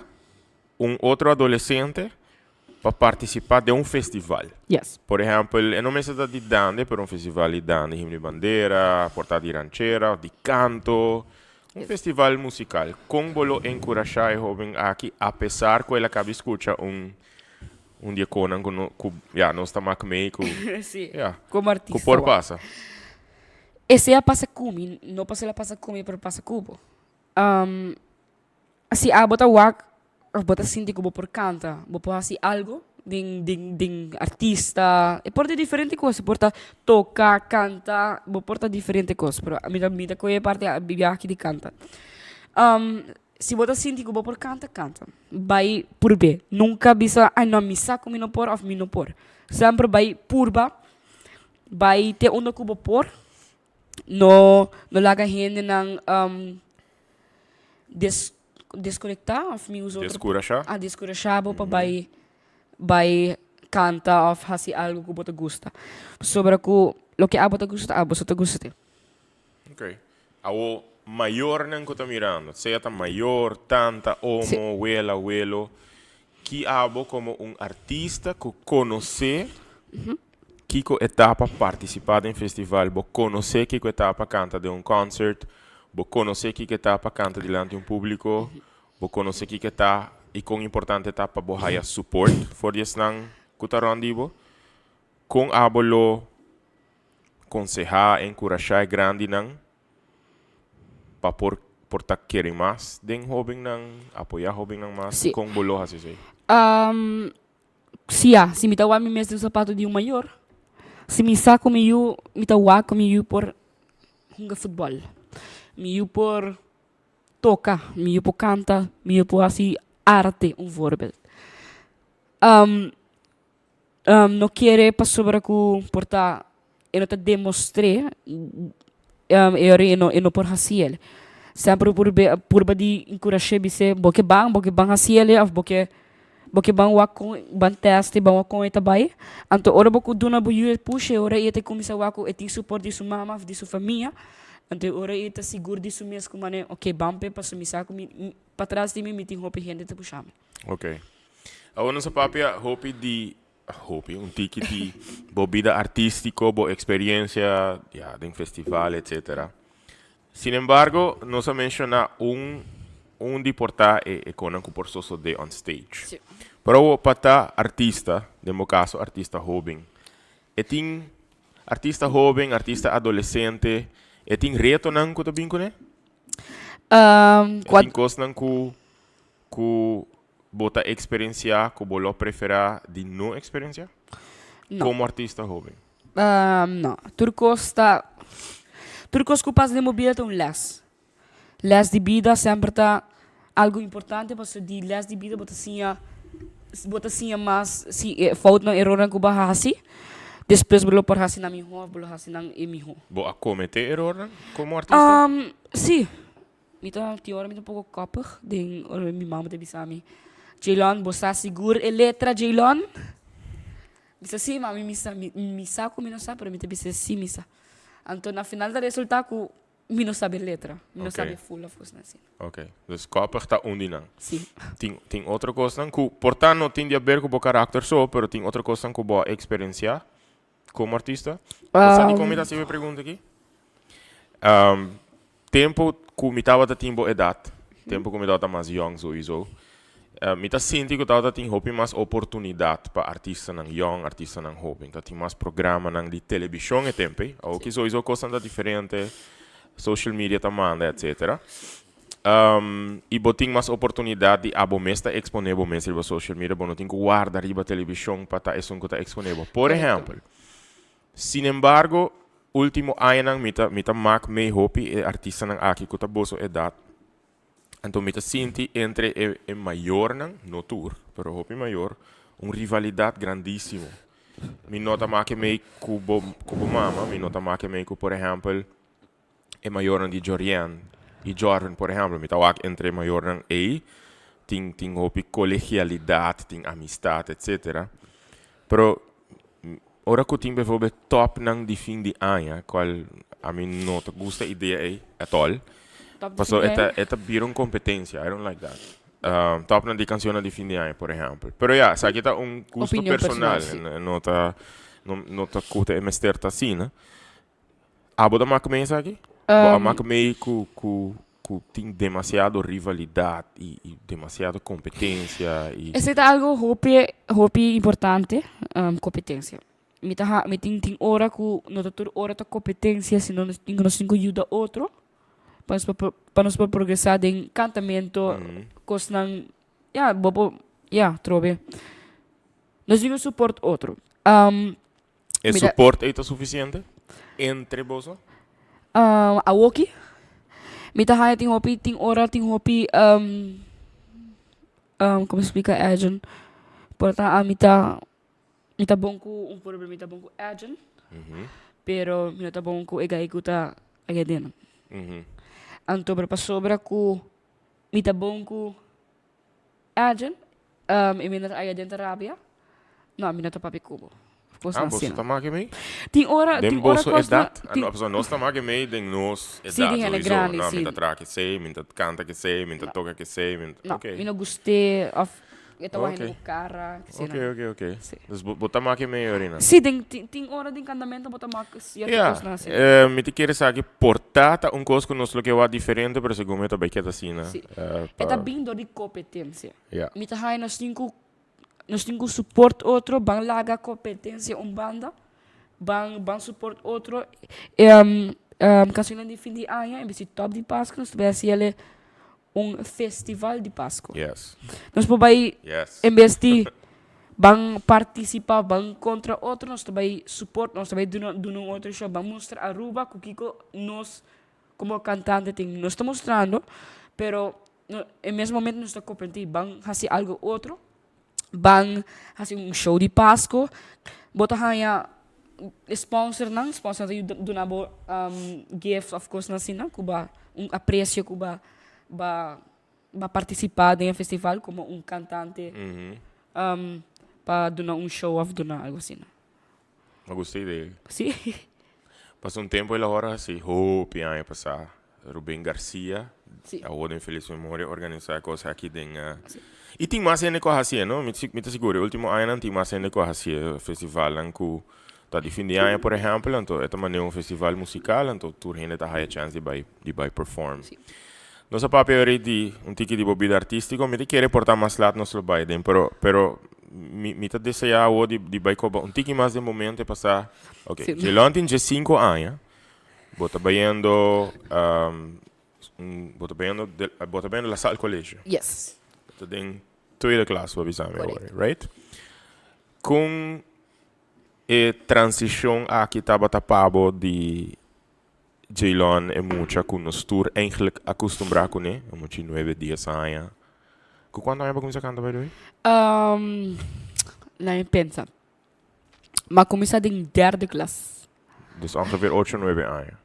un otro adolescente pa partisipá den un festival. Yes. Por ehèmpel, e no mester ta di dande, pero un festival di dande, himno di bandera, por ta di ranchera òf di kanto. Un festival musikal. Kon bo lo enkurashá e hóben aki apesar ku el a kaba di skucha un un di e konan ku no ku ya nos ta mak mee ku Sí. ya Komo artista ku por wak. pasa. Esei a pasa ku mi, no pasobra el a pasa ku mi, pero pasa ku bo. Si abo ta wak of bo ta sinti ku bo por kanta, bo por hasi algo den den den artista, e por ta diferente kos, e por ta toka, kanta, bo por ta diferente kos, pero ami ta mi ta kohe e parti biaha di kanta. Si bo ta sinti ku bo por kanta, kanta. Bai purb'é, nunka bisa ai no mi sa ku mi no por of mi no por. Semper bai purba, bai te unda ku bo por, no no laga hendenan des desconecta of mi usa otro Descurasha. a descurasha bo pa bai bai canta of haci algo cu bo ta gusta pasobra cu loke abo ta gusta abo so ta gusta te. Ok. Awo mayornan cu ta mirando, sea ta mayor, tanta, omo, Si. wela, welo, ki abo como un artista cu conoce Kiko e ta pa partisipá den festival? Bo konosé kiko e ta pa kanta den un kònsert? Bo konosé kiko e ta pa kanta dilanti un públiko? Bo konosé kiko e ta i kon importante e ta pa bo haya support for di esnan ku ta rònt di bo? Kon abo lo konsehá, enkurashá e grandinan pa por por ta kere mas den hóbennan, apoyá hóbennan mas? Sí. Kon bo lo hasi esei? Si ya, si mi ta wak mi mes den sapato di un mayor, si mi sa ku mi yu, mi ta wak ku mi yu por hunga futbòl, mi yu por toka, mi yu por kanta, mi yu por hasi arte, un voorbeeld. No kere pasobra ku por ta e no ta demostr'é. E ora e no e no por hasi el. Semper purbe purba di enkurash'é bis'é bo ke ban bo ke ban hasi el òf bo ke bo ke ban wak kon ban tèst ban wak kon e ta bai. Anto ora bo ku duna bo yu e push e ora ei e ta kuminsá wak ku e tin suport di su mama òf di su famia. Anto e ora ei e ta sigur di su mes ku manera oke ban p'e pasobra mi sa ku mi patras di mi mi tin hopi hende ta pusha mi. Oke. Awor nos a papia hopi di Hopi un tiki di bo bida artístiko, bo eksperiencia, ya, den festival, etcetera. Sin embargo, nos a menshoná un un di por ta e e konan ku por sosodé on stage. Sí. Pero awor pa ta artista, den bo kaso artista hóben, e tin artista hóben, artista adolesente, e tin retonan ku ta bin kuné? E tin kosnan ku ku Bo ta experiencia cu bo lo prefera di no experiencia? No. Como artista hoben. No. Tur cos ta, tur cos cu pasa den bo bida ta un les. Les di bida semper ta algo importante pasobra di les di bida bo ta siña, bo ta siña mas si e foutnan, erornan cu bo a haci, despues bo lo por haci nan miho of bo lo haci nan e miho. Bo a comete erornan como artista? Si. Mi ta tin ora mi ta un poko koppig den ora mi mama ta bisa mi, Jaylon bo sa sigur e letra Jaylon? Mi sa si mami mi sa mi sa ku mi no sa pero mi ta bisa si mi sa. Anto na final ta resulta ku mi no sabi e letra, mi no sabi e full of kosnan asina. Ok, dus koppig ta un di nan. Si. Tin tin otro kosnan ku por ta no tin di haber ku bo karakter so pero tin otro kosnan ku bo a eksperensiá Como artista? Bo sa dikon mi ta hasi e pregunta aki? Tempo ku mi tabata tin bo edat, tempo ku mi tabata mas yòn souiso, mi ta sinti ku tabata tin hopi mas oportunidat pa artistanan yòn, artistanan hoben. Ta tin mas programanan di telebishon e tempo ei. Awoki souiso kosnan ta diferente, social media ta manda etcetera. I bo tin mas oportunidat di abo mes ta eksponé bo mes riba social media, bo no tin ku warda riba televishon pa ta esun ku ta eksponé bo. Por ehèmpel, sinembargo, último añanan mi ta mi ta mak mei hopi e artistanan aki ku ta boso edat, anto mi ta sinti entre e e mayornan, no tur, pero hopi mayor, un rivalidat grandísimo. Mi no ta make mei ku bo ku bo mama, mi no ta make mei ku por ehèmpel, e mayornan di Jorian i Jorvin por ehempel mi ta wak entre e mayornan ei tin tin hopi kolegialidat tin amistat etcetera pero ora ku tin bijvoorbeeld topnan di fin di aña kual ami no ta gusta e idea ei at all pasobra e ta e ta bira un kompetensia I don't like that topnan di kanshonnan di fin di aña por ehempel pero ya esaki ta un gusto personal no ta no ta ku ta e mester ta asina. Abo ta mak mee esaki? Bo a mak mee ku ku ku tin demasiado rivalidat i i demasiado kompetensia i. Esei ta algo hopi hopi importante, kompetensia. Mi ta ha mi tin tin ora ku no ta tur ora ta kompetensia sino nos tin nos tin ku yuda otro pa nos por pa nos por progresá den kantamento, kosnan ya bo por ya trobe. Nos tin ku support otro. E Mira- support ei ta suficiente entre boso? Ah, awoki mi ta haya tin hopi tin ora tin hopi um, um, como explica Edjean? Por ta ami ta mi ta bon ku un voorbeeld mi ta bon ku Edjean, pero mi no ta bon ku e guy ku ta aya den. Anto pero pasobra ku mi ta bon ku Edjean, um, i mi no ta aya den ta rabia, no, mi no ta papia ku bo. Kosnan Ah, boso asina. ta make mei? Tin ora, Den tin ora boso kosnan, edat? Ah, tin, no, pasobra nos ta make mei den nos Sí, edat den hende sowieso. grandi, No, mi sí. ta traha kesei, mi ta kanta kesei, mi ta No. toka kesei, mi ta, No, ok. mi no gust'é òf e ta wak hende Ok. ku kara, Ok, keseinan. ok, ok. Sí. Dus bo, bo ta make mei orina? Sí, den, tin, tin ora den kantamentu bo ta make sierto Ja, kosnan asina. eh, mi ta kere sa ki por ta ta un kos ku nos lo ke wak diferente, pero segun mi ta bai keda asina. Sí. Eh, E ta pa, bin dor di kompetensia. ja. Mi ta haña nos tin ku nos tin ku support otro, ban laga kompetensia un banda, ban ban support otro. Kanshonnan di fin di aña en bes di top di Pasku nos ta bai hasi el un festival di Pasku. Yes. Nos por bai Yes. en bes di ban partisipa, ban kontra otro, nos ta bai support, nos ta bai duna duna un otro show, ban mustra Aruba ku kiko nos komo kantante tin. Nos ta mustrando, pero No, e mes momento nos ta comprendí, ban haci algo otro, ban haci un show di Pasco, bo ta haña Sponsornan, sponsornan ta yuda duna bo gift of kosnan asina ku bo a un apresio ku bo a bo a partisipá den e festival komo un kantante pa duna un show of duna algu asina. Mi gusta e idea. Sí. Pasa un tempu el a hora hasi hopi aña pasá Ruben Garcia awor den feliz memoria a organisa e kos aki den y tin mas hende ku a hasié no mi mi ta sigur e ultimo añanan tin mas hende ku a hasié festivalnan ku ta di fin di aña por ehèmpel anto e ta manera un festival musikal anto tur hende ta haya chèns di bai di bai perform. Nos a papia ori di un tiki di bo bida artístiko mi ta kere por ta mas lat nos lo bai den pero pero mi mi ta deseá awor di di bai koba un tiki mas den momento e pasá ok Djelon tin diesinko aña. Bo ta bayendo bo ta bayendo bo ta bayendo La Salle College. Yes. Bo ta den tweede klas bo a bisa mi awor, right? Kon e transishon aki tabata pa bo di Jaylon e mucha ku nos tur eigenlijk a kustumbrá kuné, un mucha di nuebe, dies aña. Ku kuantu aña bo a kuminsá kanta by the way? Laat mi pensa. M'a kuminsá den derde klas. Dus ongeveer ocho, nuebe aña.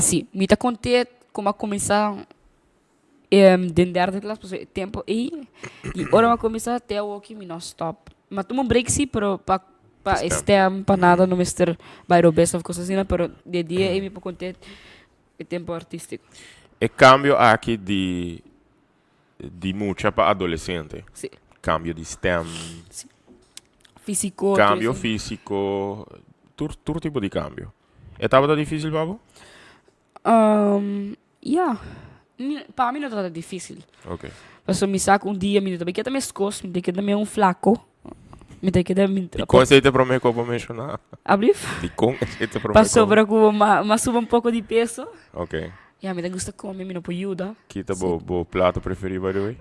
Sí. Mi ta kont'é ku m'a kuminsá den derde klas pasobra e tempu ei di ora m'a kuminsá te awoki mi no a stòp. M'a tuma un break sí, pero pa pa e stèm, pa nada no mester bai robes òf kos asina, pero di e dia ei mi por kont'é e tempu artístiko. E kambio aki di Di mucha pa adolescente. Sí. Cambio di stem. Sí. Físico. Cambio físico. Tur, tur tipo di cambio. E tabata difícil pa bo? Um, ja. Pa mi no tabata difícil. Ok. Pasobra mi sa cu un dia mi no ta bay keda meskos, mi ta keda medio un flaco. Mi ta keda mi Di kon esei ta e promé ku bo menshoná? Ablief? Di kon esei ta e promé ku. Pasobra ku m'a m'a suba un poko di peso. Ok. Ya, mi ta gusta kome, mi no por yuda. Ki ta bo bo plato preferí by the way?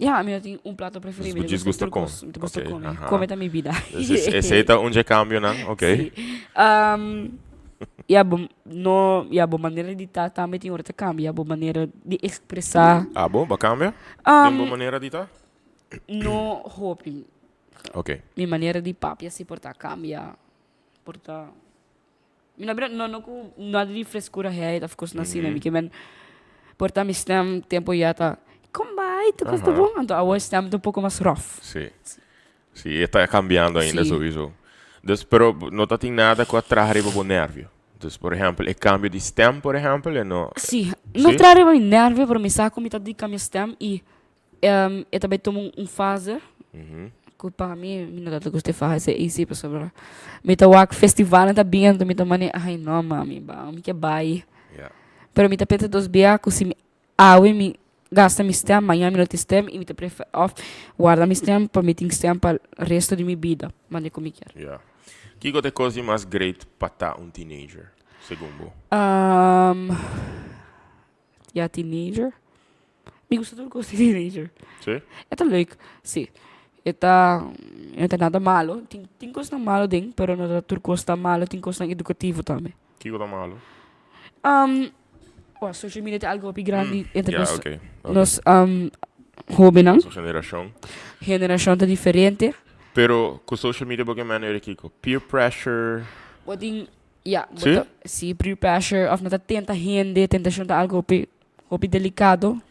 Ya, mi no tin un plato preferí, mi ta gusta tur kos. Mi ta gusta kome. Kome ta mi bida. Esei ta un dje kambionan, ok. Si. Ya bo no, ya bo manera di ta tambe tin ora ta kambia, bo manera di ekspresá. Abo, bo a kambia den bo manera di ta? No hopi. Ok. Mi manera di papia si por ta cambia, por ta mi no bira no no cu nada di frescura heid of cosnan asina, mi ke men por ta mi stem tempo ya ta con bai tur cos ta bon, anto awor stem ta un poco mas rough. Si. Si, e ta cambiando ainda souiso. Dus pero no ta tin nada cu a traha riba bo nervio. Dus por ehempel e cambio di stem por ehempel e no. Si, no traha riba mi nervio pero mi sa cu mi ta di cambia stem y E ta bai tuma un fase ku pa mi mi no ta gusta e fase ei si pasobra mi ta wak festivalnan ta bin anto mi ta mane ai no mami ba mi ke bai pero mi ta pensa dos bia ku si mi awe mi gasta mi stem mañana mi no tin stem i mi ta prefer of warda mi stem pa mi tin stem pa resto di mi bida mane ku mi kier. Kiko ta e kos di mas great pa ta un teenager segun bo? Ya teenager. Mi gusta tur cos di teenager. Sí? E ta leuk, sí. E ta, e ta nada malo. Tin, tin cosnan malo den, pero no ta tur cos ta malo. Tin cosnan educativo tambe. Kiko ta malo? Um, well, social media ta algo hopi grandi mm, entre yeah, nos, okay, okay. nos um, hobennan. Nos generacion. Generacion ta diferente. Pero cu social media bo ke manera kiko? Peer pressure? Bo tin Ya, bo Sí? ta, sí, peer pressure of no ta tenta hende, tentacion ta algo hopi, hopi delicado.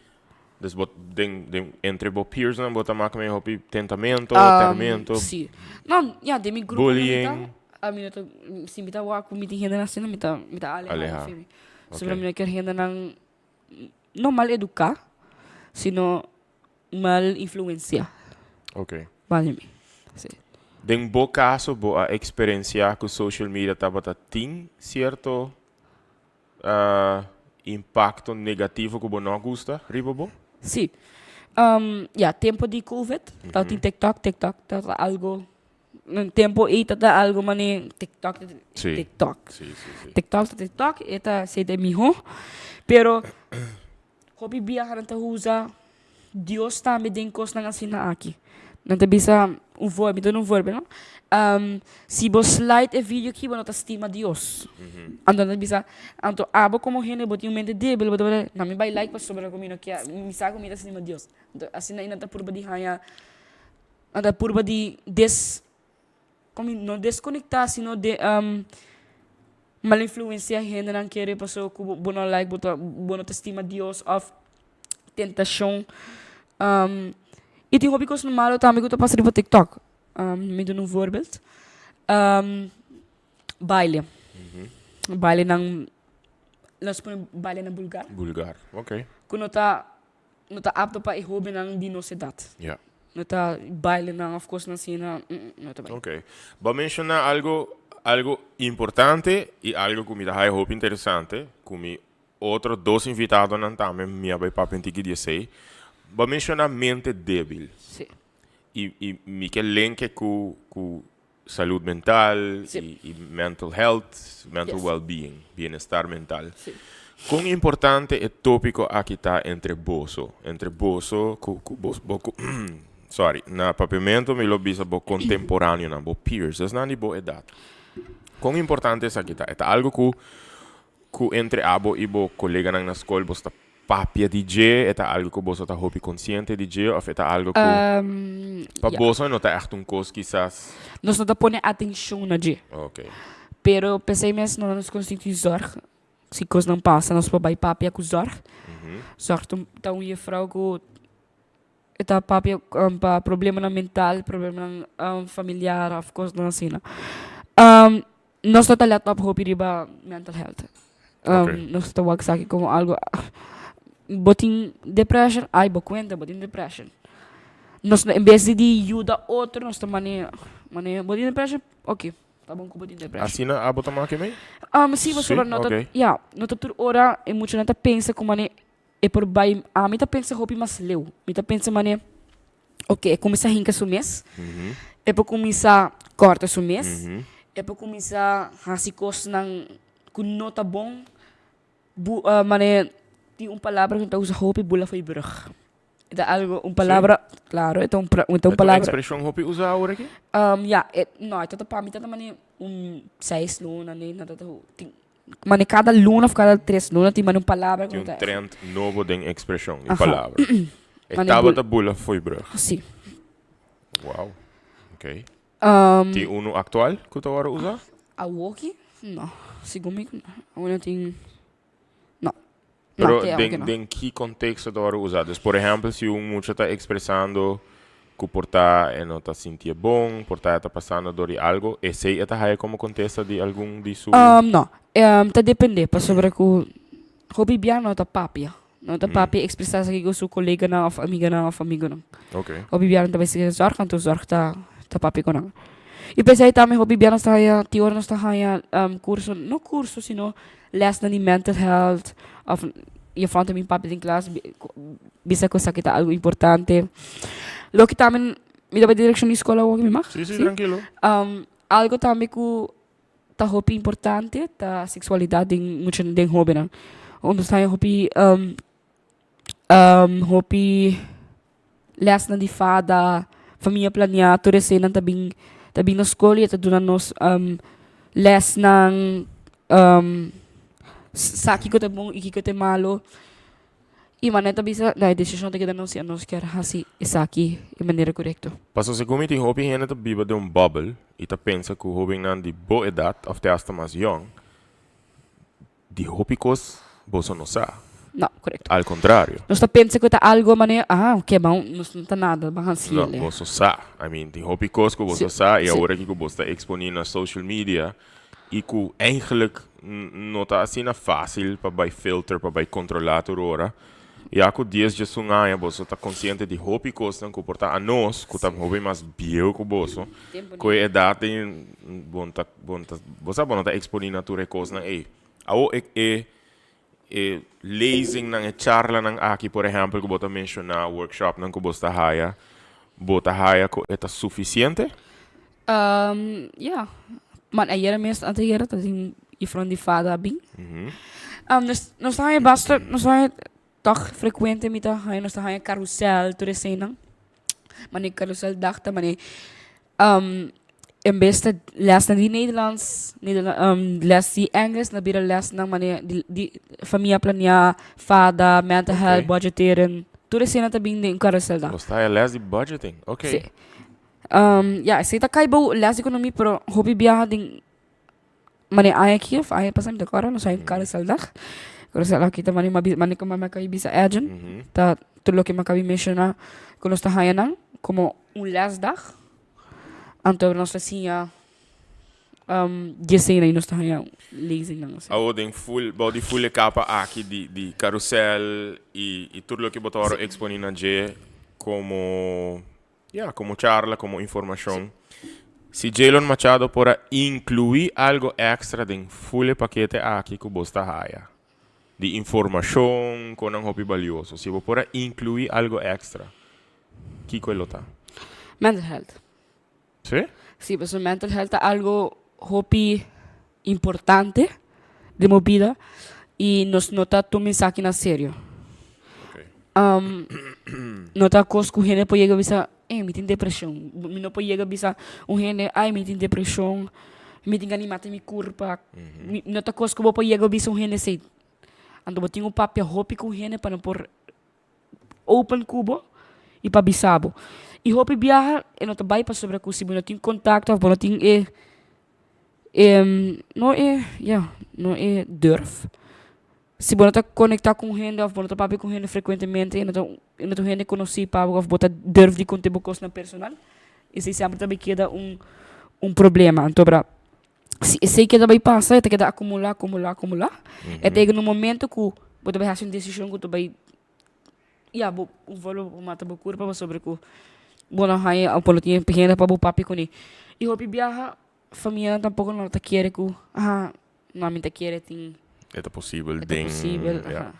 Dus bo den, den, entre bo peersnan bo ta maka medio hopi tentamento, termento, Sí. No, ya, den mi grupo no mi ta, bullying. a mi no ta, si mi ta wak ku mi tin hendenan asina, mi ta, mi ta aleha Aleha. for mi. Sobra Ok. mi no kier hendenan no mal eduká, sino mal influencia. Ok. Bali mi. Sí. Den bo caso bo a experiencia cu social media tabata tin cierto impacto negativo cu bo no a gusta riba bo? Sí. Ya, tempo di covid tabatin TikTok, TikTok tabata algo, tempo ei tabata algo mane TikTok, TikTok. Sí, sí, sí. TikTok ta TikTok, e ta esei ta e miho, pero Hopi biaha nan ta usa Dios tambe den kosnan asina aki. Nan ta bisa un voorbeeld, mi ta duna un voorbeeld no. Si bo slide e video aki bo no ta stima Dios. Anto nan ta bisa, anto abo komo hende bo tin un mente debil bo ta bisa nan mi bai like pasobra ku mi no kier, mi sa ku mi ta stima Dios. Anto asina nan ta purba di haña, nan ta purba di des. Komo no deskonekta sino de mal influensia hendenan kere paso ku bo no like bo ta bo no ta stima Dios of tentashon y tin hopi kos malo tambe ku ta pasa riba tiktok mi duna un voorbeeld baile bailenan nos pone bailenan bulgar Bulgar ok. Ku no ta No ta apto pa e hobennan di nos edat. Ja. No ta bailenan of kosnan asina, no ta bai. Ok. Bo a menshoná algo, algo importante i algo ku mi ta haya hopi interesante, ku mi otro dos invitadonan tambe mi a bai papia un tiki di esei. Bo a menshoná mente débil. Sí. I, i mi ke lenke ku, ku salud mental Sí. i, i mental health, mental Yes. well-being, bienestar mental. Sí. Kon importante e tópiko aki ta entre boso? Entre boso ku ku bos bo ku sorry, na papiamento mi lo bisa bo kontemporáneonan, bo peers, esnan di bo edat. Kon importante esaki ta? E ta algu ku ku entre abo i bo koleganan na skol bo ta papia di dje? E ta algu ku boso ta hopi konsiente di dje òf e ta algu ku pa boso no ta ègt un kos kisas? Nos no ta pone atenshon na dje. Ok. Pero p'esei mes nos nos konstituí zòrg. Si kosnan pasa nos por bai papia ku zòrg. Zòrg ta un jefrou ku e ta papia pa problemanan mental, problemanan familiar òf kosnan asina. Nos no ta let op hopi riba mental health. Nos ta wak esaki como algo, bo tin depression, ay bo cuenta bo tin depression. Nos no, en bes di yuda otro nos ta mane, mane bo tin depression, ok, ta bon cu bo tin depression. Asina abo ta maki mei? Si, pasobra no ta, ya, no ta tur ora e muchanan ta pensa cu mane e por bai, ami ta pensa hopi mas leu, mi ta pensa mane ok e kuminsá hinka su mes, e por kuminsá kòrta su mes, e por kuminsá hasi kosnan ku no ta bon, bu manera tin un palabra ku ta usa hopi bula fo'i brùg. E ta algu un palabra, klaro e ta un e ta un palabra. E ta un ekspreshon hopi usá awor aki? Ya, e no e ta ta pa mi ta ta manera un seis luna, nena ta ta tin. Mane kada luna of kada tres luna tin mane un palabra Tin un trend nobo den expresion di palabra. E tabata bula fo'i brug. Si. Wow. Ok. Tin unu actual cu ta worde usa? Awoki? No. Segun mi awo no tin. No. Pero den den ki contexto ta worde usa? Dus por ehempel si un mucha ta expresando cu por ta e no ta sintié bon, por ta e ta pasando door di algo, esey e ta haya como contesta di algun di su. No, ta depende pasobra cu hopi bia no ta papia, no ta papia expresa esaki cu su coleganan of amiganan of amigonan. Hopi bia nan ta bay sigui zorg anto zorg ta ta papia cu nan. Y pesey tambe hopi bia nos ta haya, tin ora nos ta haya curso, no curso sino Lesnan di mental health of juffrouw ta bin papia den klas bisa ku esaki ta algu importante. Loke tambe mi ta bai direkshon di skol awor mi mag? Si, si, trankilo. Algu tambe ku ta hopi importante ta seksualidat den mucha den hobennan. Nos ta haña hopi hopi Lèsnan di fada, famia planiá, tur eseinan ta bin ta bin na skol i e ta duna nos lèsnan sa kiko ta bon i kiko ta malo. I manera ta bisa na e desishon ta keda nos si anos kier hasi esaki e manera korekto. Pasobra segun mi tin hopi hende ta biba den un bubble i ta pensa ku hobennan di bo edat òf te asta mas yòn Di hopi kos boso no sa. No, korekto. Al kontrario. Nos ta pensa ku ta algo manera, ah, oke, ban, nos no ta nada, ban hasi No, el. boso sa. I mean, tin hopi kos ku boso sa i awor aki ku boso ta eksponí na social media i ku eigenlijk no ta asina fásil pa bai filter, pa bai kontrolá tur ora. Ya ku dies djesun aña boso ta konsiente di hopi kosnan ku por ta anos ku ta hopi mas bieu ku boso, ku e edat den bo no ta bo no ta bo sa bo no ta eksponí na tur e kosnan ei. Awor e e e lezingnan, e charlanan aki por ehèmpel ku bo ta menshoná, workshopnan ku bo ta haya, bo ta haya ku e ta sufisiente? Ya, man ayera mes anteayera ta tin juffrouw di fada a bin. Nos nos ta haña basta nos ta haña tòg frekuente mi ta haña nos ta haña karusèl tur eseinan. Mane karusèl dag ta mane en bes ta lèsnan di Nederlands lès di Engels nan bira lèsnan mane di di famia planiá, fada, mental health, budgeteren tur eseinan ta bin den karusèl dag. Nos ta haña lès di budgeting, oké. Si. Ya, esei ta kai bou les di ekonomia, pero hopi biaha den manera aña aki of aña pasá mi ta kòrda nos a haña un carouseldag. Carousel aki ta manera manera ku mama a bisa Edjean ta tur loke mi a kabi menshoná ku nos ta haña nan komo un lesdag. Anto nos ta siña diesena i nos ta haña lezingnan asina. Awo den ful bou di ful e kapa aki di di carousel i i tur loke bo ta wòrdu eksponí na dje komo Ya, komo charla, komo informashon. Si Jaylon Machado por a inkluí algo èkstra den ful e pakete aki ku bos ta haya, di informashon ku nan hopi balioso, si bo por a inkluí algo èkstra, kiko e lo ta? Mental health. Sí? Sí, pasobra mental health ta algo hopi importante den bo bida y nos no ta tuma esaki na serio. No ta cos cu hende por yega bisa, ey mi tin depresion. Mi no por yega bisa un hende, ay mi tin depresion, mi tin gana mata mi curpa. No ta cos cu bo por yega bisa un hende esey. Anto bo tin cu papia hopi cu hende pa nan por open ku bo i pa bisa bo. I hopi biaha e no ta bai pasobra ku si bo no tin kontakto òf bo no tin e e no e ya no e durf. Si bo no ta konektá ku un hende òf bo no ta papia ku un hende frekuentemente e no ta e no ta un hende konosí pa bo òf bo ta durf di konta bo kosnan personal, esei semper ta bai keda un un problema. Anto bra si esei keda bai pasa e ta keda akumulá akumulá akumulá e ta yega na un momento ku bo ta bai hasi un desishon ku ta bai ya bo un forma bo mata bo kurpa pasobra ku bo no haña òf bo no tin hende pa bo papia kuné i hopi biaha famianan tampoko no ta kere ku aha no mi ta kere tin E ta posibel e ta den posibel ya. aha.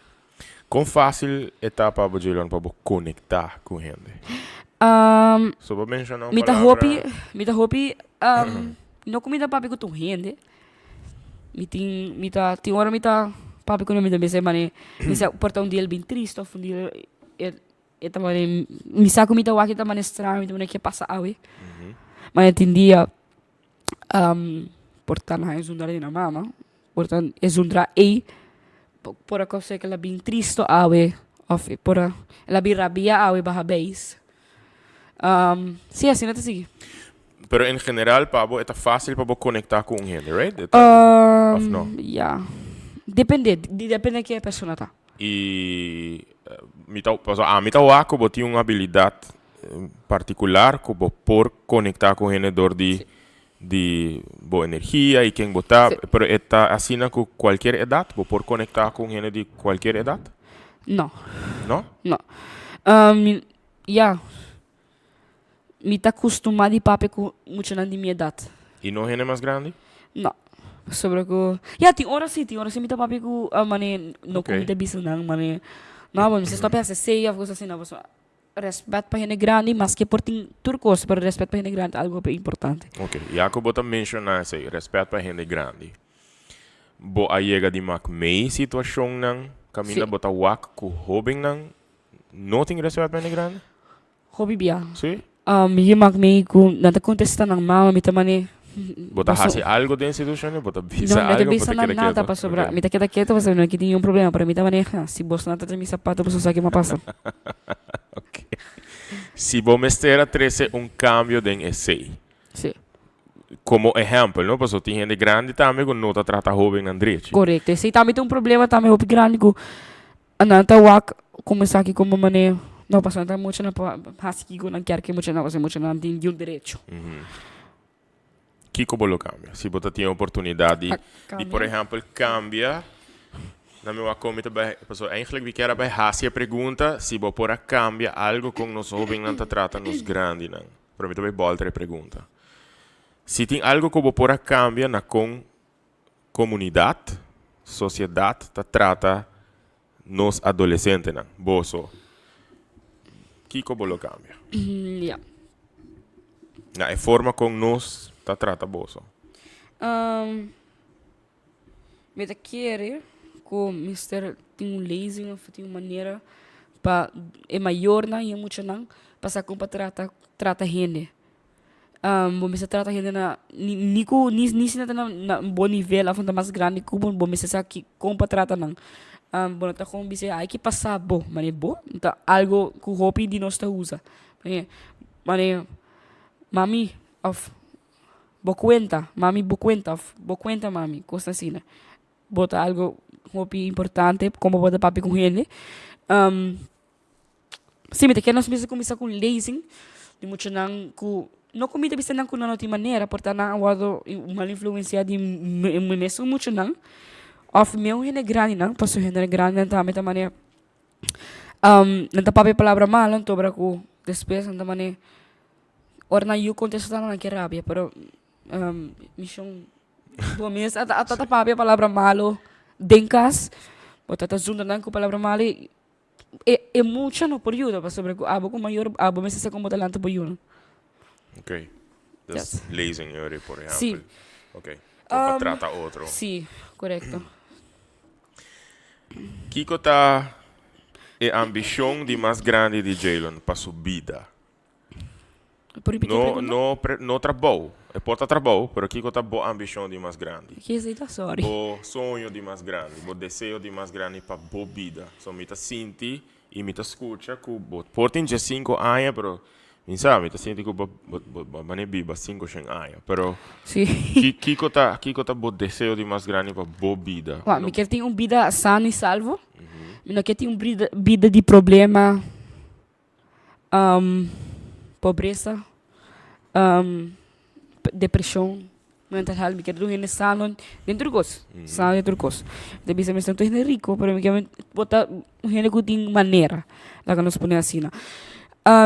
Kon fásil e ta pa bo Jaylon pa bo konektá ku hende? So bo menshoná un Mi ta palabra. hopi, mi ta hopi, no ku mi ta papia ku tur hende, mi tin, mi ta, tin ora mi ta papia ku nan mi ta bisa e manera, mi sa por ta un dia el bin tristu òf un dia e e ta manera, mi sa ku mi ta wak e ta manera straño, mi ta manera ke pasa awe? Ma tin dia por ta nan a zundra di nan mama, por ta e zundra ei por a kos'e ku el a bin tristu awe òf e por a el a bin rabia awe baha beis. Sí, asina ta sigui. Pero en general pa bo e ta fásil pa bo konektá ku un hende, right? E ta, òf no? Ya. Depende, di depende ke e persona ta. I mi ta, pasobra ami ta wak ku bo tin un abilidat partikular ku bo por konektá ku hende dor di di bo energia i ken bo ta, pero e ta asina ku kualkier edat? Bo por konektá ku un hende di kualkier edat? No. No? No. Ya, mi ta kustumá di papia ku muchanan di mi edat. I no hende mas grandi? No. Pasobra ku, ya, tin ora si, tin ora si mi ta papia ku mane no ku mi ta bisa nan, mane, no, bo mester stòp hasi esei òf kos asina, pasobra Respet pa hende grandi, maske por tin tur kos, pero respet pa hende grandi ta algo hopi importante. Ok, ya ku bo ta menshoná esei, respet pa hende grandi, bo a yega di mak mei situashonnan kaminda bo ta wak ku hóbennan no tin respet pa hende grandi? Hopi bia. Sí? Mi yega mak mei ku nan ta kontestá nan mama, mi ta man'é. Bo ta hasi algo den situashon, bo ta bisa No, mi no ta algo, bo bisa ta nan keda nada ketu? pasobra Ok. mi ta keda ketu pasobra mi no ke tin niun problema, pero mi ta maneha, si boso no ta trae mi sapato boso sa ke mi a pasa. Ok. Si bo mester a trese un kambio den esei, Sí. komo ehèmpel, no, pasobra tin hende grandi tambe ku no ta trata hóbennan drechi. Korekto, esei tambe ta un problema tambe hopi grandi ku nan ta wak komo esaki komo manera, no pasobra nan ta mucha nan por hasi kiko nan kier ke mucha nan pasobra mucha nan tin un derecho. Kiko bo lo kambia? Si bo ta tin e oportunidat di, di por ehèmpel kambia, na mi wak kon mi ta bai, pasobra eigentlik mi kier a bai hasi e pregunta si bo por a kambia algo kon nos hóbennan ta trata nos grandinan. Pero mi ta bai bòlter e pregunta. Si tin algo ku bo por a kambia na kon komunidat, sosiedat ta trata nos adolesentenan, boso, kiko bo lo kambia? Ya. Na e forma kon nos ta trata boso. Mi ta kere ku mester tin un lezing of tin un manera pa e mayornan i e muchanan pa sa kon pa trata trata hende. Bo mester trata hende na ni ku ni ni si nan ta na un bon nivel of nan ta mas grandi ku bo, bo mester sa ki kon pa trata nan. Bo no ta kon bisa ai ki pasa bo, manera bo ta algo ku hopi di nos ta usa. Manera manera. Mami of bo cuenta, mami bo cuenta of bo cuenta mami, cos asina. Bo ta algo hopi importante como bo ta papia cu hende. Si mi ta kere nos mester cuminsa cu lezing di muchanan cu no cu mi ta bisa nan cu nan no tin manera por ta nan a wordo mal influencia di mi mesun muchanan of mi un hende grandinan pasobra hende grandinan tambe ta manera nan ta papia palabra malo anto ora cu despues nan ta manera ora nan yu contesta nan ke rabia pero Mishon bo mes a ta papia palabra malo den kas bo ta ta zunda nan ku palabra malo i e mucha no por yuda pasobra ku abo ku mayor abo mester sa kon bo ta lanta bo yunan. Ok, dus lezing yori por ehèmpel. Si. Ok, kon pa trata otro. Si, korekto. Kiko ta e ambishon di mas grandi di Jaylon pa su bida? Por repetí No, pregunta? no, pre, no trabou. E por ta trabou, pero kiko ta bo ambishon di mas grandi? Ke esei ta? Sorry. Bo soño di mas grandi, bo deseo di mas grandi pa bo bida. So mi ta sinti i mi ta skucha ku bo por tin diesinko aña, pero mi sa, mi ta sinti ku bo, bo, bo, bo mane biba sinku shen aña. Pero Sí. ki, kiko ta, kiko ta bo deseo di mas grandi pa bo bida? Wak, mi kier tin un bida sano i salvo. Mi no kier tin un brida, bida di problema. Pobresa, depresion, mental health, mi ker un hende sano den tur kos, sano den tur kos. Mi ta bisa mi esnan tur hende riko pero mi ker bo ta un hende ku tin manera, laga nos pone asina.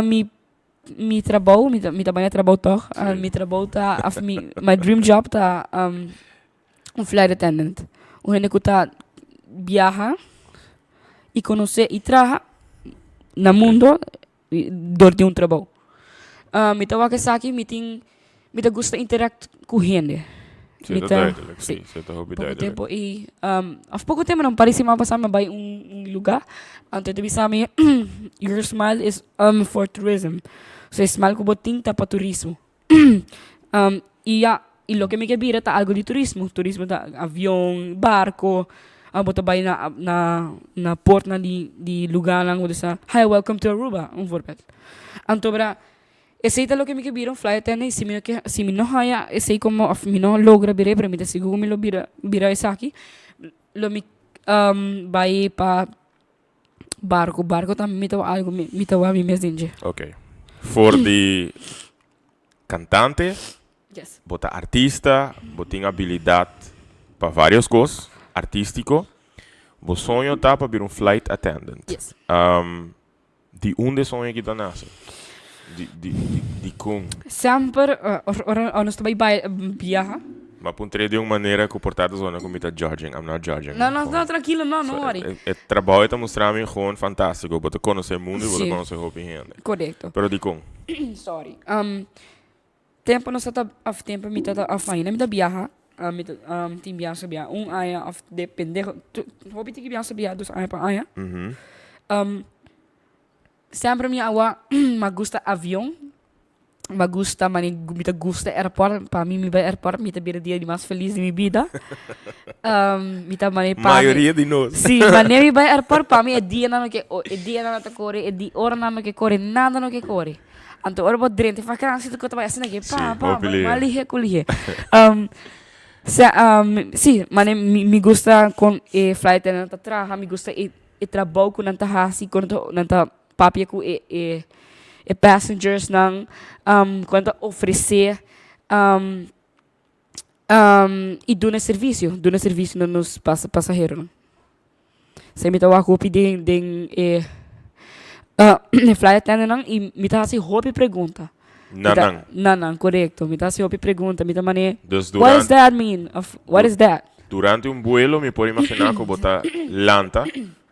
Mi mi trabou, mi ta mi ta bai na trabou tog, mi trabou ta of mi my dream job ta un flight attendant, un hende ku ta biaha i konosé i traha na mundo dor di un trabou. Mi ta wak esaki mi tin mi ta gusta interakt ku hende. Sí, ta duidelijk, sí, sí, ta hopi Poko duidelijk. tempo i of poko tempo no, un par di siman pasá mi a bai un un lugá, anto e ta bisa mi your smile is for tourism, so e smile ku bo tin ta pa turismo. I ya, i loke mi ke bira ta algu di turismo. Turismo ta avion, barko, bo ta bai na na na portnan di di lugánan ku ta sa hi welcome to Aruba, un voorbeeld. Anto bra esei ta loke mi ke bira un flight attendant i si mi no ke si mi no haña esei komo òf mi no logra bira pero mi ta sigur ku mi lo bira bira esaki lo mi bai pa Barco, barco tambe mi ta wak algo mi mi ta wak mi mes den dje. Ok. For di cantante, Yes. bo ta artista, bo tin habilidad pa varios cos artistico. Bo soño ta pa bira un flight attendant. Yes. Di unda e soño aki ta nase? Di, di, di, di kon? Semper ora, ora nos ta bai bai biaha. Ma puntr'é di un manera ku por ta ta zona ku mi ta judging. I'm not judging. No, no, no, trankilo, no, no worry. E, e trabou e ta mustra mi gewoon fantástiko. Bo ta konosé mundu i bo ta Sí. konosé hopi hende. Korekto. Pero dikon? Sorry. Tempo nos ta ta of tempo mi ta ta of ainda mi ta biaha mi ta tin biaha sa biaha un aña of depende hopi tiki biaha sa biaha dos aña pa aña semper mi awa mi a gusta avion mi a gusta mane mi ta gusta airport pa mi mi bai airport mi ta bira dia di mas felis di mi bida mi ta mane pa mi Mayoria di nos. Si mane mi bai airport pa mi e dianan no ke e dianan no ta kore e di oranan no ke kore nada no ke kore. Anto ora bo drenta e vakantie ta ta bai asina ke pa pa hopi lihe. mas lihe ku lihe. Sa si mane mi mi gusta kon e flight attendant ta traha mi gusta e e trabou ku nan ta hasi kon nan ta papia ku e e e passengers nan kon nan ta ofresé i duna e servisio duna e servisio na nos pasaheronan. Esei mi ta wak hopi den den e e flight attendantnan i mi ta hasi hopi pregunta. Na nan. Na nan, korekto. Mi ta hasi hopi pregunta. Mi ta manera, Dus what does durante that mean? Of what is that? Durante un buelo mi por imaginá ku bo ta lanta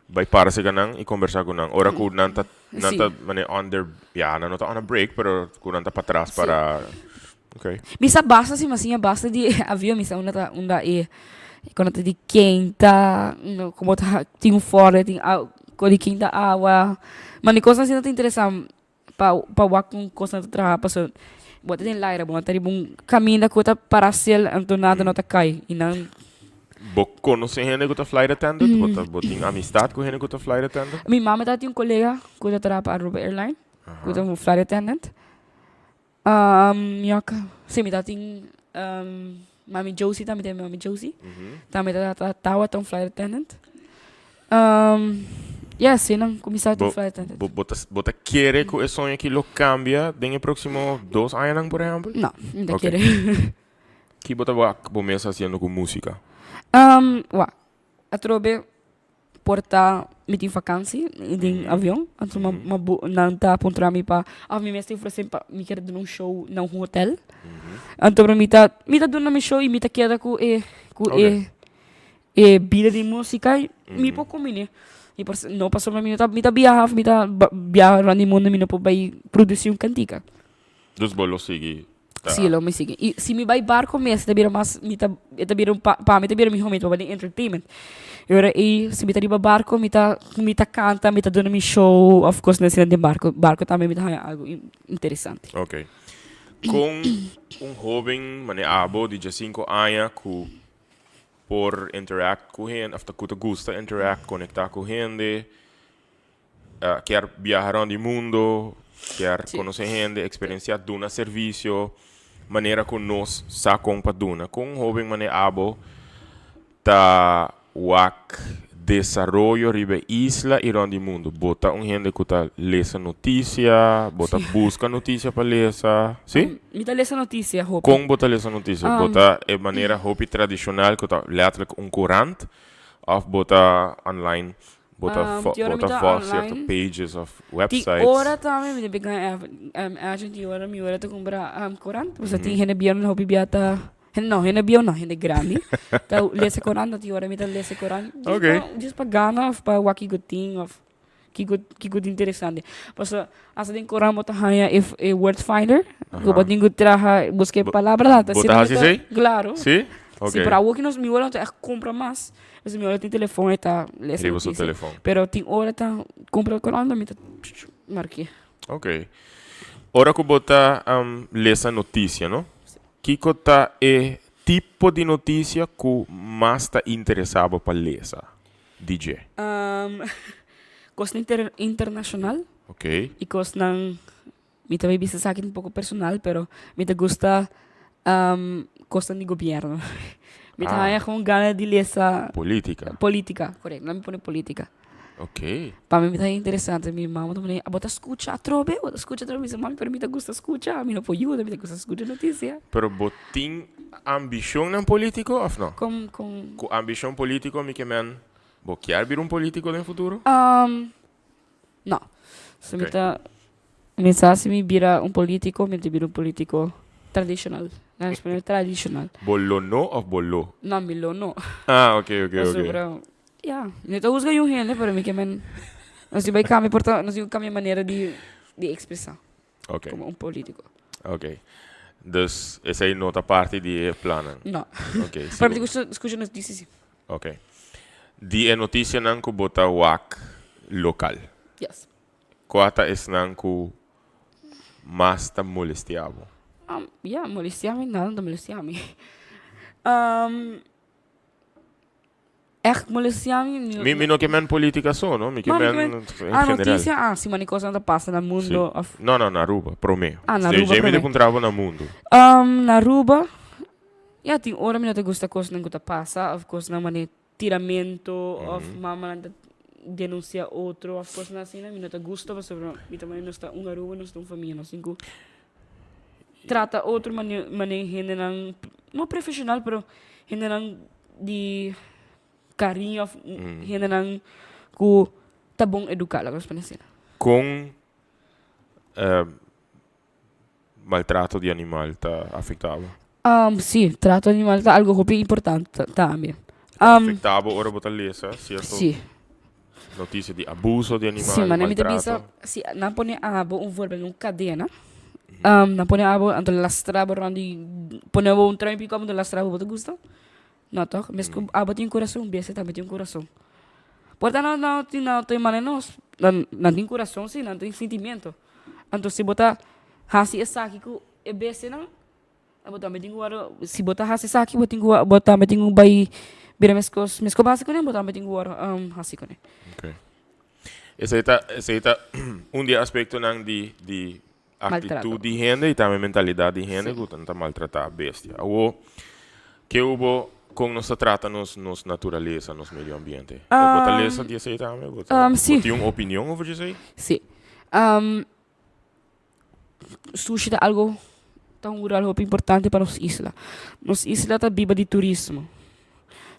bai para serka nan i kombersá ku nan. Ora ku nan ta nan ta manera on their ya nan no ta on a break pero ku nan ta patras para Ok. Mi sa basta si mi a siña basta di avion mi sa unda ta unda e cuando ta di kenta unda como ta tin un forte tin awa cu di kenta awa ma mi cosnan asina ta interesa pa pa wak con cosnan ta traha pasobra bo ta den laira bo no ta riba un caminda cu ta para sel anto nada no ta cay y nan. Bo conoce hende cu ta flight attendant? Bo ta bo tin amistad cu hende cu ta flight attendant? Mi mama ta tin un colega cu ta traha pa Aruba Airline cu ta un flight attendant. Um, yok. Si, mi tatin um, mami Josie tambe tin mami Josie. Tambe ta ta tawata un flight attendant. Um, yeah, si nan kuminsá ta Bo, flight attendant. bo, bo ta, bo ta kere ku e soño aki lo kambia den e próksimo dos añanan, por ehèmpel? No, mi ta Ok. kere. Ki bo ta wak bo mes hasiendo ku músika? Um, wak, atrobe Por ta mi tin vakansi den avion, anto ma ma bu nan ta puntra mi pa of mi mes ta ofrece pa mi kier duna un show na un hotel. Anto mi ta mi ta duna mi show y mi ta keda cu e cu e e bida di musica y mi por combine. Mi por no pasobra mi no ta mi ta biaha of mi ta biaha rond di mundo mi no por bay produci un cantica. Dus bo lo sigui ta. Sí, lo mi sigui. I si mi bai barco mes ta bira mas, mi ta, e ta bira un pa, pa mi ta bira mihó mi ta bai den entertainment. E ora ei si mi ta riba barco mi ta, mi ta canta, mi ta duna mi show of cosnan asina den barco. Barco tambe mi ta haña algo interesante. Ok. Con un hoben manera abo di diesinco aña cu por interact cu hende of ta cu ta gusta interact, conecta cu hende, Kier biaha rond di mundo, kier conoce hende, experiencia, duna servicio, manera cu nos sa con pa duna. Con un hoben mane abo ta wak desaroyo riba e isla y rond di mundo? Bo ta un hende cu ta lesa noticia, bo ta busca noticia pa lesa, si? Mi ta lesa noticia hopi. Con bo ta lesa noticia? Bo ta e manera hopi tradicional cu ta letterlijk un courant of bo ta online? Bo ta Ti ora bo mi ta ta volg cierto online. pages of Ti websites. ora tambe mi ta bika agent ti ora mi ora ta kumpra korant. Pasobra tin hende bieu hopi bia ta hende no hende bieu no hende grandi ta lesa korant ti ora mi ta lesa korant djis Okay. pa djis pa gana of pa wak kiko tin of kiko kiko tin interesante. Pasobra asta den korant bo ta haña e e word finder ku bo tin ku traha buska e palabra Bo ta hasi esei? Klaro. Si? Ok. Si pero awor ki nos mi ora no ta echt kumpra mas. Pasobra mi ora tin telefon e ta lesa Riba su notisia. telefon. Pero tin ora ta kumpra korant mi ta mark'é. Ok. Ora ku bo ta lesa notisia, no? Kiko ta e tipo di notisia ku mas ta interesá bo pa lesa di dje? Kosnan internashonal. Ok. I kosnan Mi ta bay bisa esaki un poco personal pero mi ta gusta cosnan di gobierno. Mi ta haya gewoon gana di lesa. Politica. Politica, correcto. Laat mi pone politica. Ok. Pa mi mi ta haya interesante. Mi mama ta pone, abo ta scucha atrobe? Bo ta scucha atrobe? Mi bisa, mami, pero mi ta gusta scucha. Mi no por yuda, mi ta gusta scucha noticia. Pero bo tin ambicionnan politico of no? Con, con. Cu ambicion politico mi ke men bo kier bira un politico den futuro? No. Si mi ta mi sa si mi bira un politico, mi ta bira un politico tradicional. Laat mi pone tradicional. Bo lo no of bo lo? No, mi lo no. Ah, ok, ok, ok. Pasobra, ya, mi no ta husga un hende, pero mi ke men, nos tin bai cambia por ta, nos tin ku cambia manera di di expresa. Ok. Como un politico. Ok. Dus esei no ta parti di e plannan? No. Ok, si Pero mi ta gusta scucha noticias si. Ok. Di e noticianan cu bo ta wak local. Yes. Cua ta esnan cu mas ta molestia bo? Um, ya, molestia mi, nada no ta molestia mi. Um, echt molestia mi, mi no. Mi, mi no ke men politica so, no? Mi ke No, mi men ke men, en ah, general. noticia, ah, si mani cosnan ta pasa na Si. mundo of. No, no, na Aruba, prome. Ah, na Si, Aruba dje mi ta prome. puntra bo na mundo. Um, na Aruba, Ya tin ora mi no ta gusta kosnan ku ta pasa of kosnan manera tiramento of mamanan ta denuncia otro of kosnan asina mi no ta gusta pasobra mi ta manera nos ta un Aruba nos ta un famia nos tin ku trata otro manera hendenan no profesional pero hendenan di kariño of hendenan ku ta bon educa laga nos pone asina. Kon Maltrato di animal ta afecta bo? Sí, trato di animal ta algo hopi importante tambe. Ta afecta bo ora bo ta lesa cierto Sí. noticia di abuso di animal, Sí, manera mi ta maltrato? bisa, si nan pone abo un voorbeeld, un cadena, nan pone abo anto lastra bo rond di, pone bo un trein pico anto lastra bo, bo ta gusta? No toch? Mes ku abo tin kurason, bestia tambe tin kurason. Por ta nan nan tin nan tin manera nos, nan nan tin kurason si, nan tin sentimiento. Anto si bo ta hasi esaki ku e bestianan, abo tambe tin ku wòrdu, si bo ta hasi esaki bo tin ku bo tambe tin ku bai bira meskos, meskos bo hasi kuné bo tambe tin ku wòrdu hasi kuné. Oké. Esei ta esei ta un di e aspektonan di di. Actitud di hende y tambe mentalidad di hende cu ta maltrata bestia. Awo, ke hubo con nos ta trata nos nos naturalesa, nos medio ambiente? Bo ta lesa di esey tambe? Bo ta, bo tin un opinion over di esey? Si. Sushi ta algo, ta un rol hopi importante pa nos isla. Nos isla ta biba di turismo.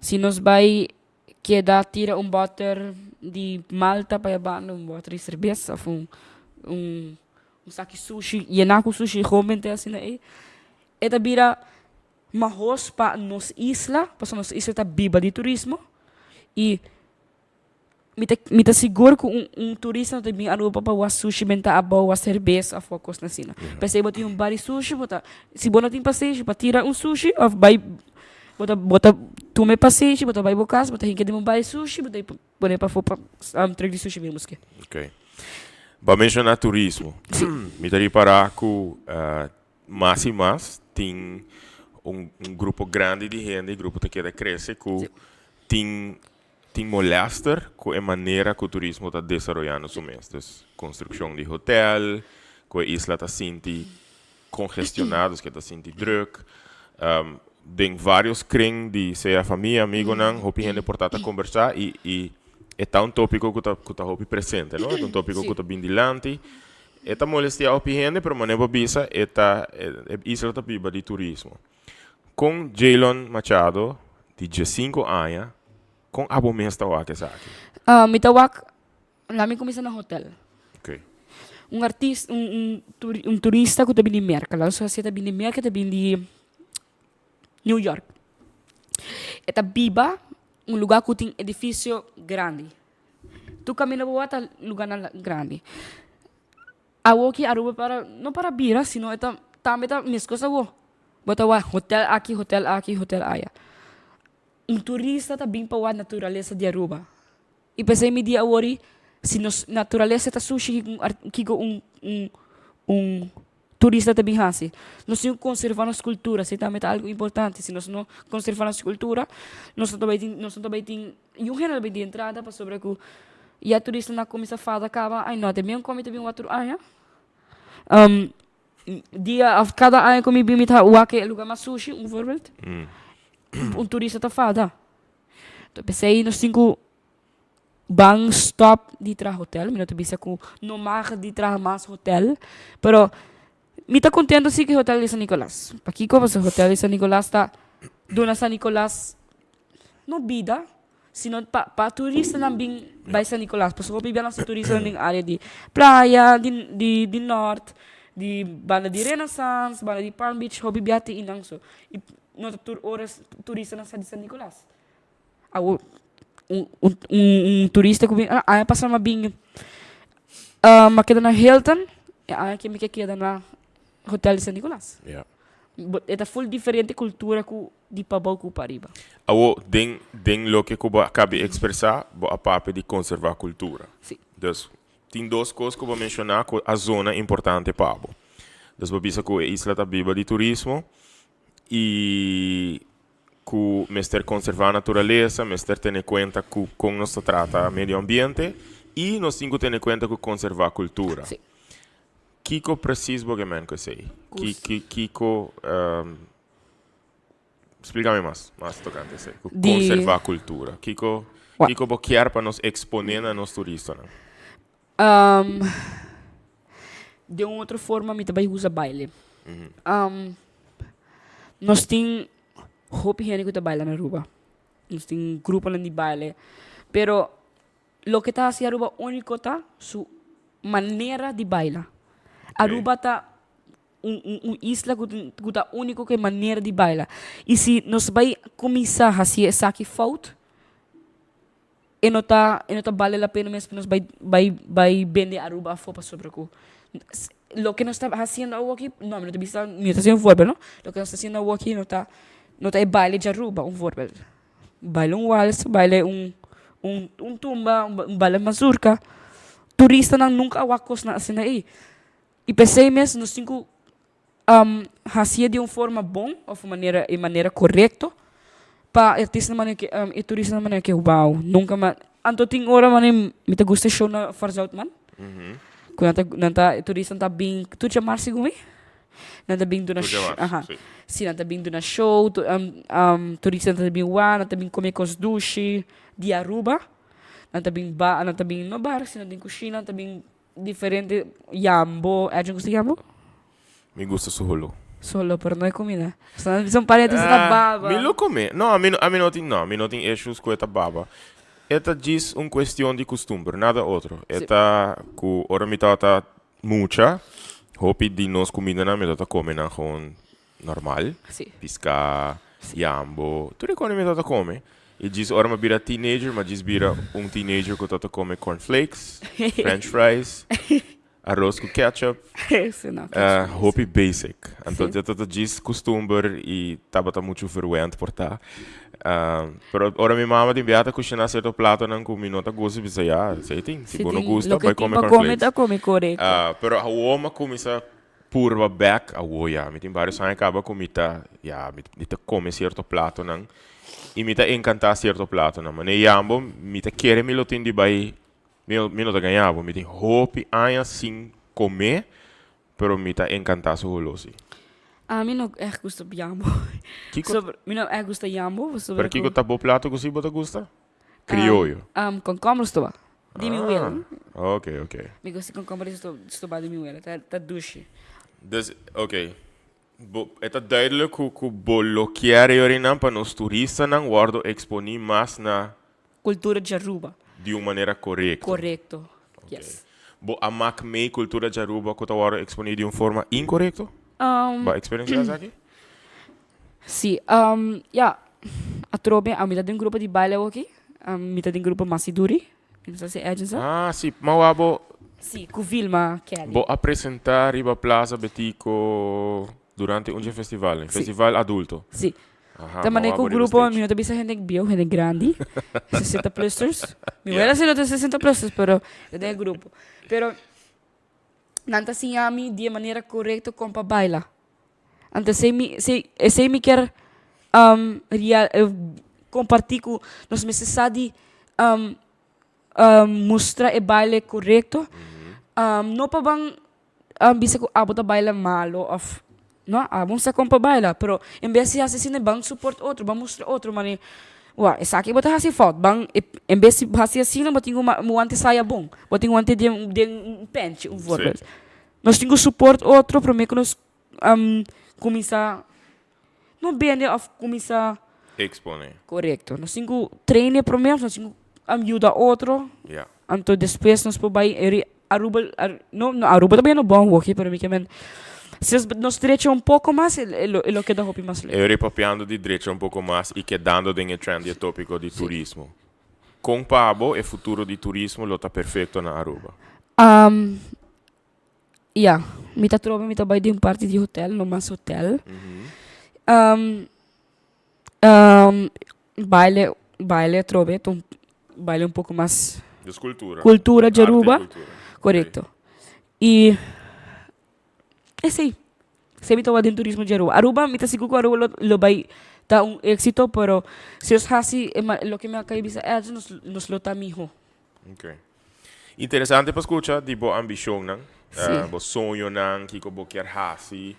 Si nos bay keda tira un bòter di malta pa e banda, un bòter di serbes òf un un un saki sushi yená ku sushi homente asina ei, e ta bira mahos pa nos isla, pasobra nos isla ta biba di turismo i mi ta mi ta sigur ku un un turista no ta bin Aruba pa wak sushi benta abou, wak serbes òf wak kosnan asina. P'esei bo tin un bar di sushi bo ta si bo no tin pasenshi pa tira un sushi òf bai Bo ta bo ta tuma e pasenshi, bo ta bai bo kas, bo ta hinka den bo bai sushi, bo ta pone pafó pa trek di sushi bin busk'é. Ok. Bo a menshoná turismo. Mi ta ripará ku mas i mas tin un un grupo grandi di hende, e grupo ta keda krese ku tin tin molèster ku e manera ku turismo ta desaroyando su mes. Dus konstrukshon di hotèl, ku e isla ta sinti kongestioná, dus ke ta sinti drùk. Den vários kring di sea famia, amigonan, hopi hende por ta ta kombersá i i e ta un tópiko ku ta ku ta hopi presente, no? E ta un tópiko ku ta bin dilanti. E ta molestiá hopi hende, pero manera bo bisa e ta e isla ta biba di turismo. Kon Jaylon Machado di diesinku aña, kon abo mes ta wak esaki? Mi ta wak, laat mi kuminsá na hotel. Un artista, un un turista ku ta bini Merka, laat nos hasi e ta bini Merka, e ta bini di New York. E ta biba un lugá ku tin edifisio grandi. Tur kaminda bo wak ta lugánan grandi. Awo ki Aruba para, no para bira, sino e ta tambe ta meskos awo. Bo ta wak hotel aki, hotel aki, hotel aya. Un turista ta bin pa wak naturalesa di Aruba. I p'esei mi di awor si nos naturalesa ta sushi kiko un ar kiko un un un turista ta bin hasi? Nos tin ku konservá nos kultura, esei tambe ta algu importante. Si nos no konservá nos kultura, nos no ta bai tin nos no ta bai tin Yu hende ta bin di entrada pasobra ku ya turistanan a kuminsá fada kaba, ai no, te bien komi ta bin wak tur aña. Dia òf kada aña ku mi bin mi ta wak e lugar mas sushi, un voorbeeld, un turista ta fada. Enton p'esei nos tin ku ban stòp di traha hotel, mi no ta bisa ku no mag di traha mas hotel, pero mi ta kontento si ku e hotel di San Nicolas. Pakiko? Pasobra hotel di San Nicolas ta duna San Nicolas no bida, sino pa pa turistanan bin bai San Nicolas, pasobra hopi bia nos ta turistanan den area di playa, di di di nort, di banda di Renaissance, banda di Palm Beach, hopi bia tin einan so. I no ta tur ora turistanan sa di San Nicolas. Awor un un un turista ku bin aña pasa mi a bin mi a keda na Hilton e aña aki mi ke keda na Hotel di San Nicolas. E ta ful diferente kultura ku di pabou ku pariba. Awo, den den loke ku bo a kabi ekspresá, bo a papia di konservá kultura. Sí. Dus, tin dos kos ku bo a menshoná ku a zona importante pa bo. Dus bo bisa ku e isla ta biba di turismo i ku mester konservá naturalesa, mester tene kuenta ku kon nos ta trata medio ambiente i nos tin ku tene kuenta ku konservá kultura. Sí. Kiko presis bo ke men ku esei? Kus. Ki kiko Splika mi mas, mas tokante esei. Ku Di. konservá kultura. Kiko, Wa. kiko bo kier pa nos eksponé na nos turistanan? Den un otro forma mi ta bai usa baile. Nos tin hopi hende ku ta baila na Aruba. Nos tin gruponan di baile. Pero Loke ta hasi Aruba úniko ta su manera di baila. Aruba ta un un un isla ku ku ta úniko ku e manera di baila. I si nos bai kuminsá hasi esaki fout, e no ta e no ta bale la pena mes pa nos bai bai bai bende Aruba afó pasobra ku loke nos ta hasiendo awoki, no mi no ta bisa mi no ta hasi un voorbeeld no, loke nos ta hasiendo awoki no ta no ta e baile di Aruba, un voorbeeld. Baila un wals, baila un un un tumba, un baila mazurka. Turistanan nunka a wak kosnan asina ei. I p'esei mes nos tin ku hasié di un forma bon òf un manera e manera korekto pa e artistanan manera ke e turistanan manera ke wou nunka mas. Anto tin ora manera mi ta gusta e show na Fort Zoutman. Ku nan ta nan ta e turistanan ta bin tur djamar segun mi nan ta bin duna Tur djamar, aha si. si nan ta bin duna show tu turistanan ta bin wak nan ta bin kome kos dushi di Aruba nan ta bin ba nan ta bin no bar sino den kushina nan ta bin diferente yambo Edwin gusta yambo? Mi gusta su holo. Su holo pero no e comida. Son pariente su ta baba. Mi lo come. No, ami no, ami no tin, no, mi no tin issues cu e ta baba. E ta djis un cuestion di custumber, nada otro. E ta cu ora mi tabata mucha, hopi di nos cumindanan mi tabata come nan gewoon normal. Pisca, yambo, tur e cosnan mi tabata come. Y djis ora mi a bira teenager, mi a djis bira un teenager cu tabata come cornflakes, french fries. Aros ku ketchup. Sí, no, ketchup. Hopi basic. Anto ta ta djis kustumber i tabata muchu verwend por ta. Pero ora mi mama tin bia ta kushiná sierto platonan ku mi no ta gusta, mi bisa ya, esei tin. Si bo no gusta, bai kome cornflakes. Pero awor mi a kuminsá purba bèk, awor ya, mi tin vários aña kaba ku mi ta, ya, mi ta kome sierto platonan i mi ta enkantá sierto platonan. Manera yambo mi ta kere mi lo tin di bai Mi mi no ta gaña bo, mi tin hopi aña sin come, pero mi ta encanta su holo si. Ami no echt gusta yambo. Kiko? Sobre, mi no echt gusta yambo, pasobra Pero kiko ku ta bo plato ku si bo ta gusta? Crioyo. Komkomber stoba di mi wela. Ah, ok, ok. Mi gusta komkomber stoba di mi wela, ta ta dushi. Dus, ok. Bo, e ta duidelijk ku ku bo lo kier e orinan pa nos turistanan wordo exponi mas na Cultura di Aruba. Di un manera corecto. Corecto, yes. Bo a mak mei cultura di Aruba cu ta wordo exponi di un forma incorecto? Bo a experiencia esaki? Si, ya, atrobe ami ta den grupo di baile awoki, mi ta den grupo Masiduri, mi no sa si Edwin sa. Ah, si, ma wou bo. Si, cu Vilma Kelly. Bo a presenta riba Plaza Betico durante un dje festival, festival adulto. Si. Ta manera ku grupo mi no ta bisa hende bieu, hende grandi, 60 plusters. Mi wela si no ta 60 plusters, pero ta den e grupo. Pero nan ta siña mi di e manera korekto kon pa baila. Anto esei mi esei esei mi kier ria kompartí ku nos mester sa di mustra e baile korekto. No pa ban bisa ku abo ta baila malo òf no abo no sa kon pa baila pero en bes di hasi asina ban support otro ban mustra otro manera wak esaki bo ta hasi fout ban en bes di hasi asina bo tin ku wanta e saya bon bo tin ku wanta den den un penchi un voorbeeld nos tin ku support otro prome ku nos kuminsa no bende òf kuminsa Expone. Korekto nos tin ku train e prome òf nos tin ku yuda otro anto despues nos por bai Aruba, no, no, Aruba ta bayendo bon hoki, pero mi ke men, si nos, nos drecha un poco mas, e lo, e lo keda hopi mas leuk. Eury papiando di drecha un poco mas y kedando den e trend di e topico di turismo. Con pa bo e futuro di turismo lo ta perfecto na Aruba? Um, ya, mi ta trobe mi ta bay den parti di hotel, no mas hotel. Um, um, baile, baile atrobe ta un baile un poco mas. Dus cultura. Cultura di Arte y Aruba. cultura. Correcto. Y esey, esey mi ta wak den turismo di Aruba. Aruba, mi ta sigur cu Aruba lo lo bay ta un exito, pero si nos haci e ma loke mi a cay bisa Edson nos nos lo ta miho. Ok. Interesante pa scucha di bo ambicionnan, Sí. bo soñonan, kico bo kier haci.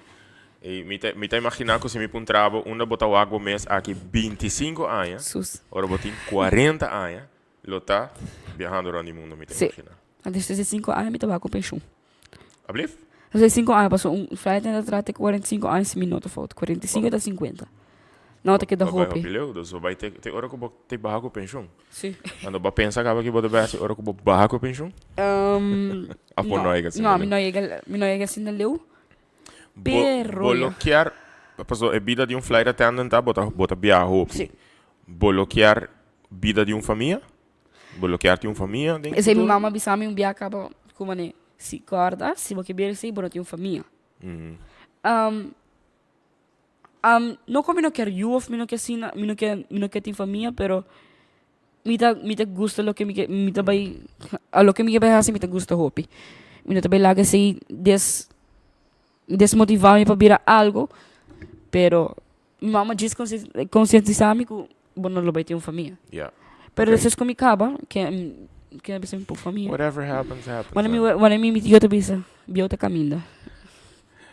Y mi ta, mi ta imagina cu si mi puntra bo unda bo ta wak bo mes aki binticinco aña, Sus. ora bo tin cuarenta aña, lo ta biahando rond di mundo, mi ta Sí. imagina. Antes di cinco aña mi ta wak cu pensioen. Ablief? Antes di cinco aña, pasobra un flight attendant ta traha te 45 aña si mi no ta fout. 45 ta 50. No ta keda Bo bai hopi. hopi leu, dus bo bai te, te ora cu bo te baha cu pensioen. Sí. Anto bo a pensa caba ki bo ta bai haci ora cu bo baha cu pensioen? Of bo No, no yega asina no, mi leu? no yega, mi no yega asina leu. Bo, Pero bo ya. lo kier, pasobra e bida di un flight attendant ta bo ta, bo ta biaha hopi. Sí. Bo lo kier bida di un famia? Bo lo kier tin un famia den Esei mi futuro? mama a bisa mi un bia caba cu mane, si corda, si bo ke bira esei bo no tin un famia. No cu mi no kier yu of mi no kier asina, mi no kier, mi no kier tin famia, pero mi ta, mi ta gusta loke mi ke, mi ta bai, a loke mi ke bai haci mi ta gusta hopi. Mi no ta bai laga esei des, desmotiva mi pa bira algo, pero mi mama djis concientisa mi cu bo no lo bai tin un famia. Ya. Pero Ok. despues cu mi caba, ke. Keda bisa mi poco famia. Whatever happens, happens. Wanneer mi, wanneer mi, mi tio ta bisa, bieu ta caminda.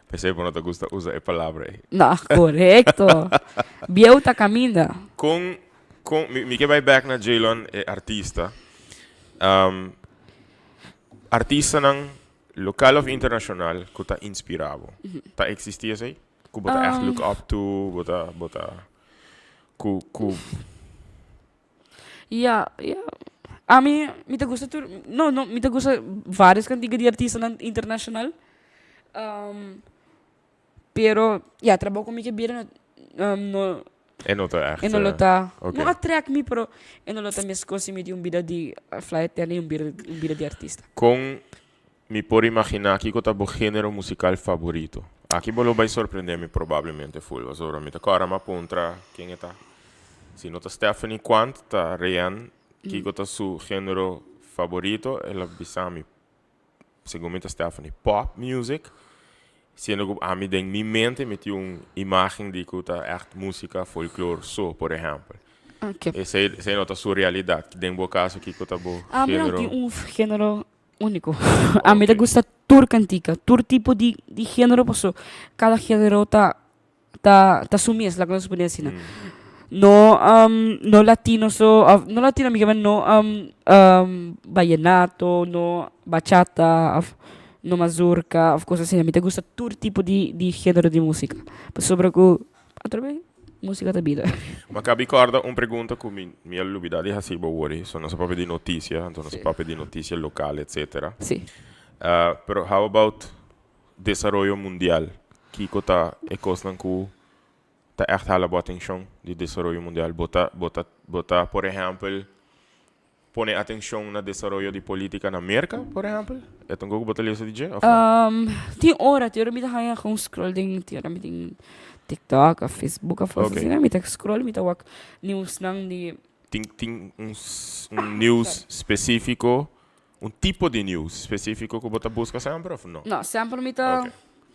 P'esei bo no ta gusta usa e palabra ei. No, correcto. Bieu ta caminda. Con, con, mi, mi ke bai back na Jaylon, e artista. Um, artistanan local of internacional cu ta inspira bo. Ta existi esei? Cu bo ta echt look up to, bo ta, bo ta, cu, cu. Ya, ya. Ami, mi ta gusta tur, no, no, mi ta gusta varios kantika di artistanan internashonal. Pero, ya, trabou ku mi ke bira no, no. E no ta ègt. E no lo ta, no a trèk mi, pero e no lo ta meskos si mi tin un bida di flight attendant i un bida, un bida di artista. Kon mi por imaginá kiko ta bo género musikal faborito? Aki bo lo bai sorprendé mi probablemente ful, pasobra mi ta kòrda mi a puntra ken e ta. Si no ta Stephanie Quant, ta Rayanne, kiko ta su género faborito, el a bisa mi, segun mi ta Stephanie, pop music, siendo ku ami den mi mente mi tin un imagen di ku ta ègt músika folklor so, por ehèmpel. Esei, esei no ta su realidat. Den bo kaso kiko ta bo Ami no género? tin un género úniko. Ami ta gusta tur kantika, tur tipo di di género paso kada género ta ta ta su mes, laga nos pone asina. No no latino so of no latino mi kier no vallenato, no bachata of no mazurka of cos asina. Mi ta gusta tur tipo di di genero di musica pasobra cu atrobe musica ta bida. Mi a caba di corda un pregunta cu mi mi a lubida di haci bo wori. So nos a papia di noticia, anto nos a papia di noticia local etcetera. Pero how about Desaroyo mundial, Kiko ta e kosnan ku ta ègt hala bo atenshon di desaroyo mundial? Bo ta bo ta bo ta por ehèmpel pone atenshon na desaroyo di polítika na Merka, por ehèmpel? E ta un kos ku bo ta lesa di dje òf no? Tin ora, tin ora mi ta haña gewoon scroll den, tin ora mi tin TikTok òf Facebook òf kos asina, mi ta scroll mi ta wak nieuwsnan di. Tin tin un un nieuws spesífiko Un tipo di news specifico cu bo ta busca semper of no? No, semper mi ta,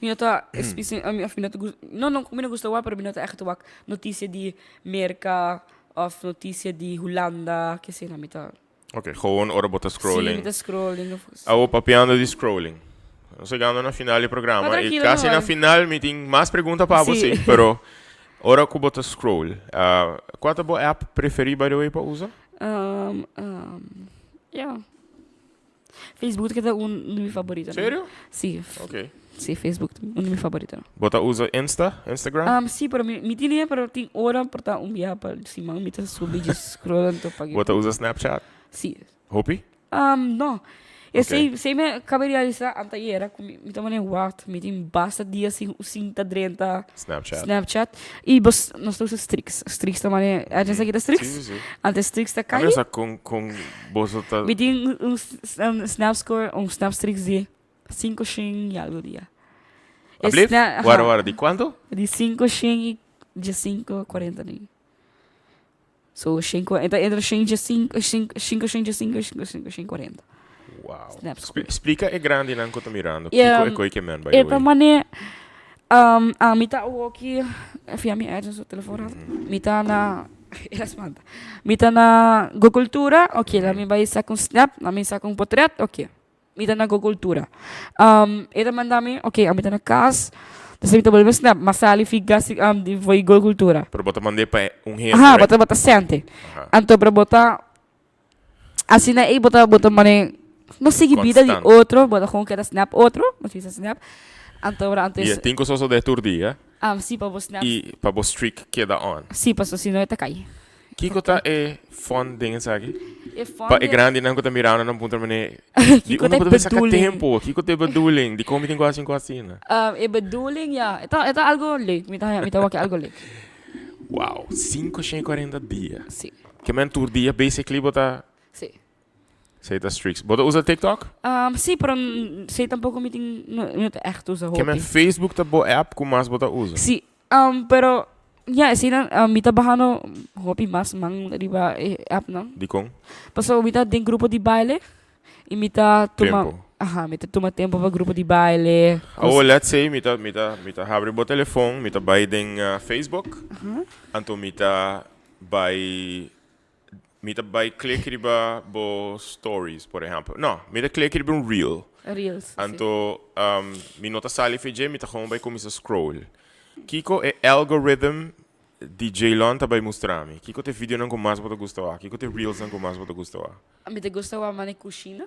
mi no ta especi, of mi no ta gusta, no no mi no gusta wak, pero mi no ta echt wak noticia di Merca of noticia di Hulanda, kesina mi ta. Ok, gewoon ora bo ta scrolling. Si, mi ta scrolling of. Awo papiando di scrolling, nos yegando na final di programa Ma y trankilo, casi na no. final mi tin mas pregunta pa bo si, pero ora cu bo ta scroll, cua ta bo app preferi by the way pa usa? Ya. Facebook ta keda un di mi favoritonan. Serio? Si. Ok. Si, Facebook ta un di mi favoritonan. Bo ta usa Insta, Instagram? Si, pero mi, mi tin e, pero tin ora por ta un bia pa siman mi ta subi djis scroll anto pa. Bo ta usa Snapchat? Si. Hopi? No. Esei, esei mi a kaba di realisa anteayera ku mi ta mane wakt, mi tin basta dia sin sin ta drenta Snapchat. Snapchat. I bos nos ta usa streaks. Streaks ta mane, aja sa kita streaks? Si, si, si. Antes streaks ta kai. Ami no sa kon kon boso ta. Mi tin un un snap score, un snap streaks di sinku shen i algu dia. Ablief? Wara wara, di kuantu? Di sinku shen i diesinku kuarenta ni. So shen e ta entre shen dje sinku, sinku shen dje sinku i sinku shen kuarenta. Wow. Snap score. Splika e grandinan ku ta mirando kiko e koi ke men by the E ta way. mane ami ta awoki fia mi Edson su telefon rato. Mi ta na el a spanta. Mi ta na Go Cultura, ok, la mi bai saka un snap, la mi saka un potret, ok. Mi ta na Go Cultura. E ta manda mi, ok, ami ta na kas, despues mi ta bolbe snap, m'a sali fi gas di for Go Cultura. Pero bo ta mand'é pa un hende, Aha, right? bo ta bo ta sente. Aha. Anto pero bo ta asina ei bo ta bo ta mane no sigui bida di Constant. otro, bo ta gewoon keda snap otro, nos bisa snap. Anto ora anto I e tin ku sosodé tur dia. Si, pa bo snap. I pa bo streak keda on. Si, pasobra si no e ta kai. Kiko ta e fon den esaki? E fon Pa e den. grandinan ku ta mirando nan puntra mane, di Kiko unda ta e bo ta saka bedoeling? tempo? Kiko ta e bedoeling? Dikon mi tin ku hasi un kos asina? E bedoeling, ya, e ta e ta algo leuk. Mi ta mi ta wak algo leuk. Wow, 540 dia. Si. Ke men tur dia basically bo ta. Si. Esei ta streaks. Bo ta usa TikTok? Si, pero esei tampoko mi tin, mi no ta ègt usa Ke men hopi. Facebook ta bo app ku mas bo ta usa? Si, pero ya eseinan mi ta bahando hopi mas man riba e appnan. Dikon? Pasobra mi ta den grupo di baile i mi ta tuma. Tempo. Aha, mi ta tuma tempo pa grupo di baile. Awor let's say mi ta mi ta mi ta habri bo telefon, mi ta bai den Facebook, anto mi ta bai. Mi ta bai click riba bo stories, por ehempel. No, mi ta click riba un reel. Reels, si. Anto, mi no ta sali fe dje, mi ta gewoon bai cuminsa scroll. Kico e algorithm di Jaylon ta bai mustra mi? Kico ta e videonan cu mas bo ta gusta wak? Kico ta e reelsnan cu mas bo ta gusta wak? Mi ta gusta wak manera cushina.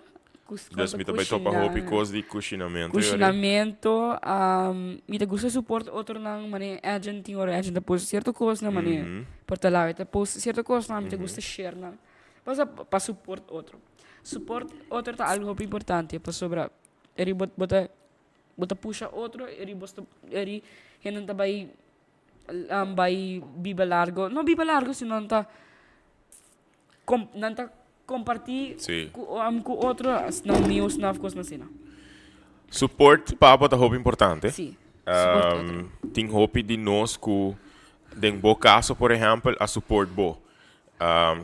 Dus mi ta bai topa hopi kos di kushinamentu. Kushinamentu, mi ta gusta support otronan manera Edjean tin ora Edjean ta post sierto kosnan manera por ta lawe ta post sierto kosnan mi ta gusta share nan pasobra pa support otro. Support otro ta algo hopi importante pasobra eri bo bo ta bo ta pusha otro eri bo ta eri hende ta bai bai biba largo no biba largo sino nan ta nan ta Comparti cu otro nan news nan of cosnan asina. Support pa bo ta hopi importante. Si, support otro. Tin hopi di nos cu den bo caso por ehempel a support bo.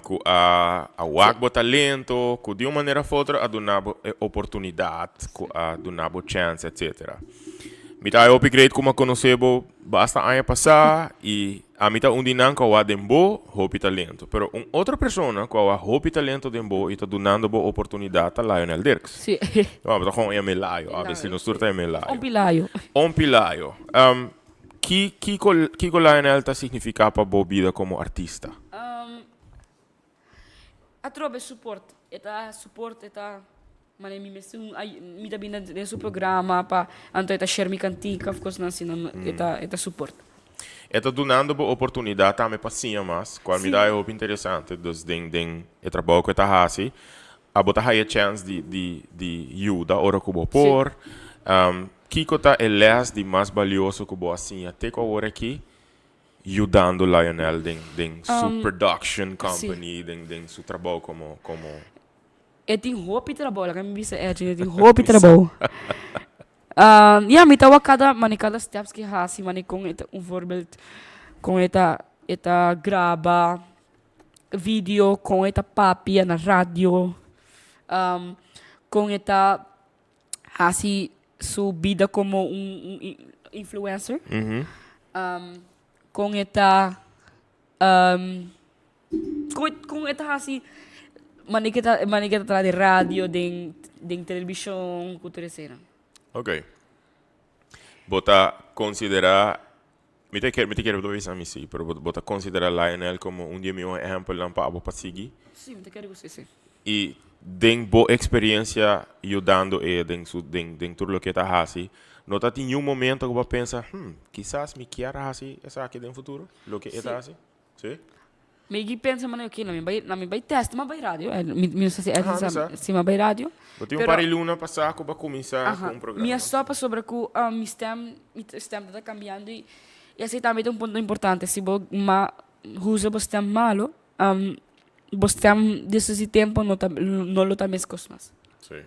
Cu a wak bo talento, cu di un manera of otro a duna bo e oportunidad, cu a duna bo chance etcetera. Mi ta hopi great cu mi a conoce bo basta aña pasa y ami ta un di nan cu a wak den bo hopi talento. Pero un otro persona cu a wak hopi talento den bo y ta dunando bo oportunidad ta Lionel Dirks. Sí. No, bo ta gewoon yam'é Layo, obviously nos tur ta yam'é Layo. Ompi Layo. Ompi Layo. Ki, kiko, kiko Lionel ta significa pa bo bida como artista? Atrobe support. E ta support, e ta Mane mi mester un ay mi ta bini den su programa pa anto e ta share mi cantica of cosnan asina e ta e ta support. E ta dunando bo oportunidad tambe pa siña mas, cual mi da e hopi interesante. Dus den den e trabou cu e ta haci, abo ta haya chance di di di yuda ora cu bo por. Kico ta e les di mas balioso cu bo a siña te cu awor aki yudando Lionel den den su production company, den den su trabou como como. E tin hopi trabou, laga mi bisa Edwin, e tin hopi trabou. Ya, mi ta wak kada, mane kada steps ke hasi, mane kon e ta, un voorbeeld, kon e ta, e ta graba video, kon e ta papia na radio, kon e ta hasi su bida komo un influencer, kon e ta. Kon kon e ta hasi mane ke ta mane ke ta traha den radio den den televishon ku tur esena. Ok. Bo ta konsiderá, mi ta kere mi ta kere bo ta bisa mi si, pero bo bo ta konsiderá Lionel komo un di e mihó ehèmpelnan pa abo pa sigui? Si, mi ta kere ku si, si. I den bo eksperensia yudando e den su den den tur loke e ta hasi, no ta tin niun momento ku bo a pensa, hmm, kisas mi kier hasi esaki den futuro, loke e ta hasi? Sí. Mi ki pensa mane ok, na mi bai, na mi bai test, ma bai radio. Eh, mi, mi no sa si Edwin sa, sa. si ma bai radio. Bo tin un par di luna pasá ku bo a kuminsá ku un programa. Mi a stop pasobra ku um, mi stem, mi stem ta kambiando i, i esei tambe ta un punto importante. Si bo ma usa bo stem malo, um, bo stem despues di tempo no ta, no lo ta meskos mas. Sí.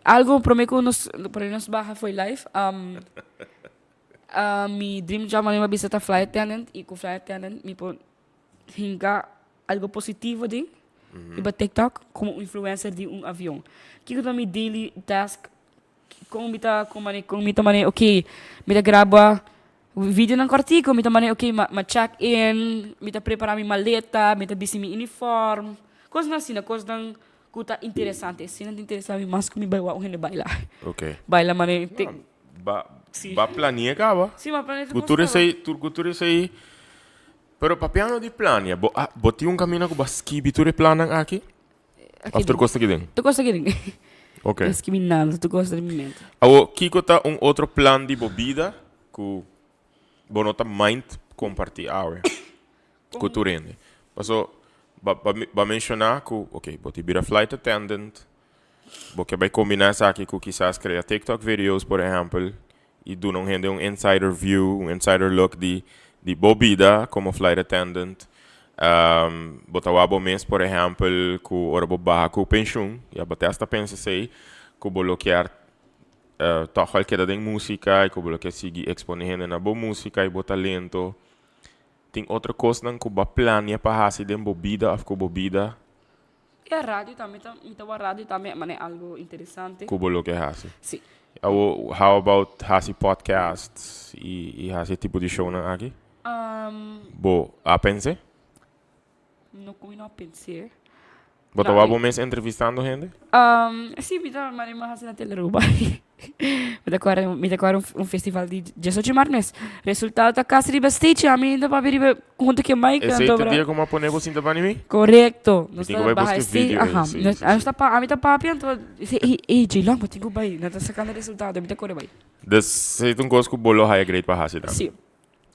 Algo prome ku nos, prome nos baha fo'i live, um, Mi dream job mami a bisa ta flight attendant y cu flight attendant mi por hinca algo positivo den riba TikTok como un influencer di un avion. Kico ta mi daily task? Con mi ta con mane con mi ta mane ok mi ta graba videonan cortico mi ta mane ok ma check in mi ta prepara mi maleta mi ta bisti mi uniform cosnan asina cosnan cu ta interesante asina ta interesa mi mas cu mi bai wak un hende baila baila mane. Ba, ba plania caba. Sí, ba plania tur Ku esei, tur, ku tur esei. Pero papiando di plania, bo a, bo tin un camino ku bo a skibi tur e plannan aki? Aki Of tur kos ta aki den? Tur kos ta aki den. Ok. No skibi nada, tur kos ta den mi mente. Awo, kiko ta un otro plan di bo bida ku bo no ta mind kompartí awe ku tur hende? Paso, ba, ba, ba menshoná ku, ok, bo tin bira flight attendant, Bo ke bai kombiná esaki ku kisas krea TikTok videos, por ehèmpel, i duna un hende un insider view, un insider look di di bo bida komo flight attendant. Bo ta wak bo mes, por ehèmpel, ku ora bo baha ku penshun, ya bo te asta pensa esei, ku bo lo kier tòg wèl keda den músika i ku bo lo kier sigui eksponé hende na bo músika i bo talento. Tin otro kosnan ku bo a plania pa hasi den bo bida òf ku bo bida? E radio tambe ta, mi ta wak radio tambe manera algo interesante. Ku bo lo ke hasi? Si. Awo, how about hasi podcasts i i hasi e tipo di shownan aki? Bo a pens'é? No ku mi no a pens'é. Bo ta wak bo mes entrevistando hende? Si, mi ta mane mas hasi na Teleruba. Mi ta kòrda, mi ta kòrda un festival di diesocho mart mes. Resultado ta kasi riba stage, ami ainda papia riba huntu ku e mic. Esei ta dia ku mi a pone bo sinta banda di mi? Korekto. Mi tin ku bai buska e video ei, si, si, si. Ami ta papia, anto si, ey, ey, Jaylon, bo tin ku bai, nan ta sakando e resultado, mi ta kore bai. Dus, esei ta un kos ku bo lo haya great pa hasi tambe? Si.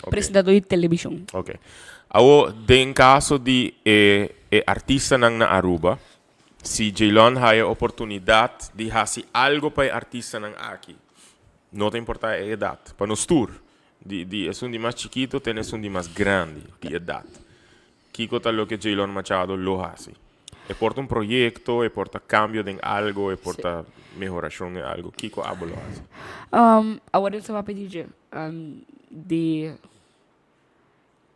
Presentador di televishon. Ok. Awo, den kaso di e e artistanan na Aruba, si Jaylon haya oportunidat di hasi algo pa e artistanan aki, no ta importa e edat, pa nos tur, di di esun di mas chikito te na esun di mas grandi di edat, kiko ta loke Jaylon Machado lo hasi? E por ta un proyekto, e por ta kambio den algo, e por ta mehorashon den algo, kiko abo lo hasi? Awor den sa papia di dje, di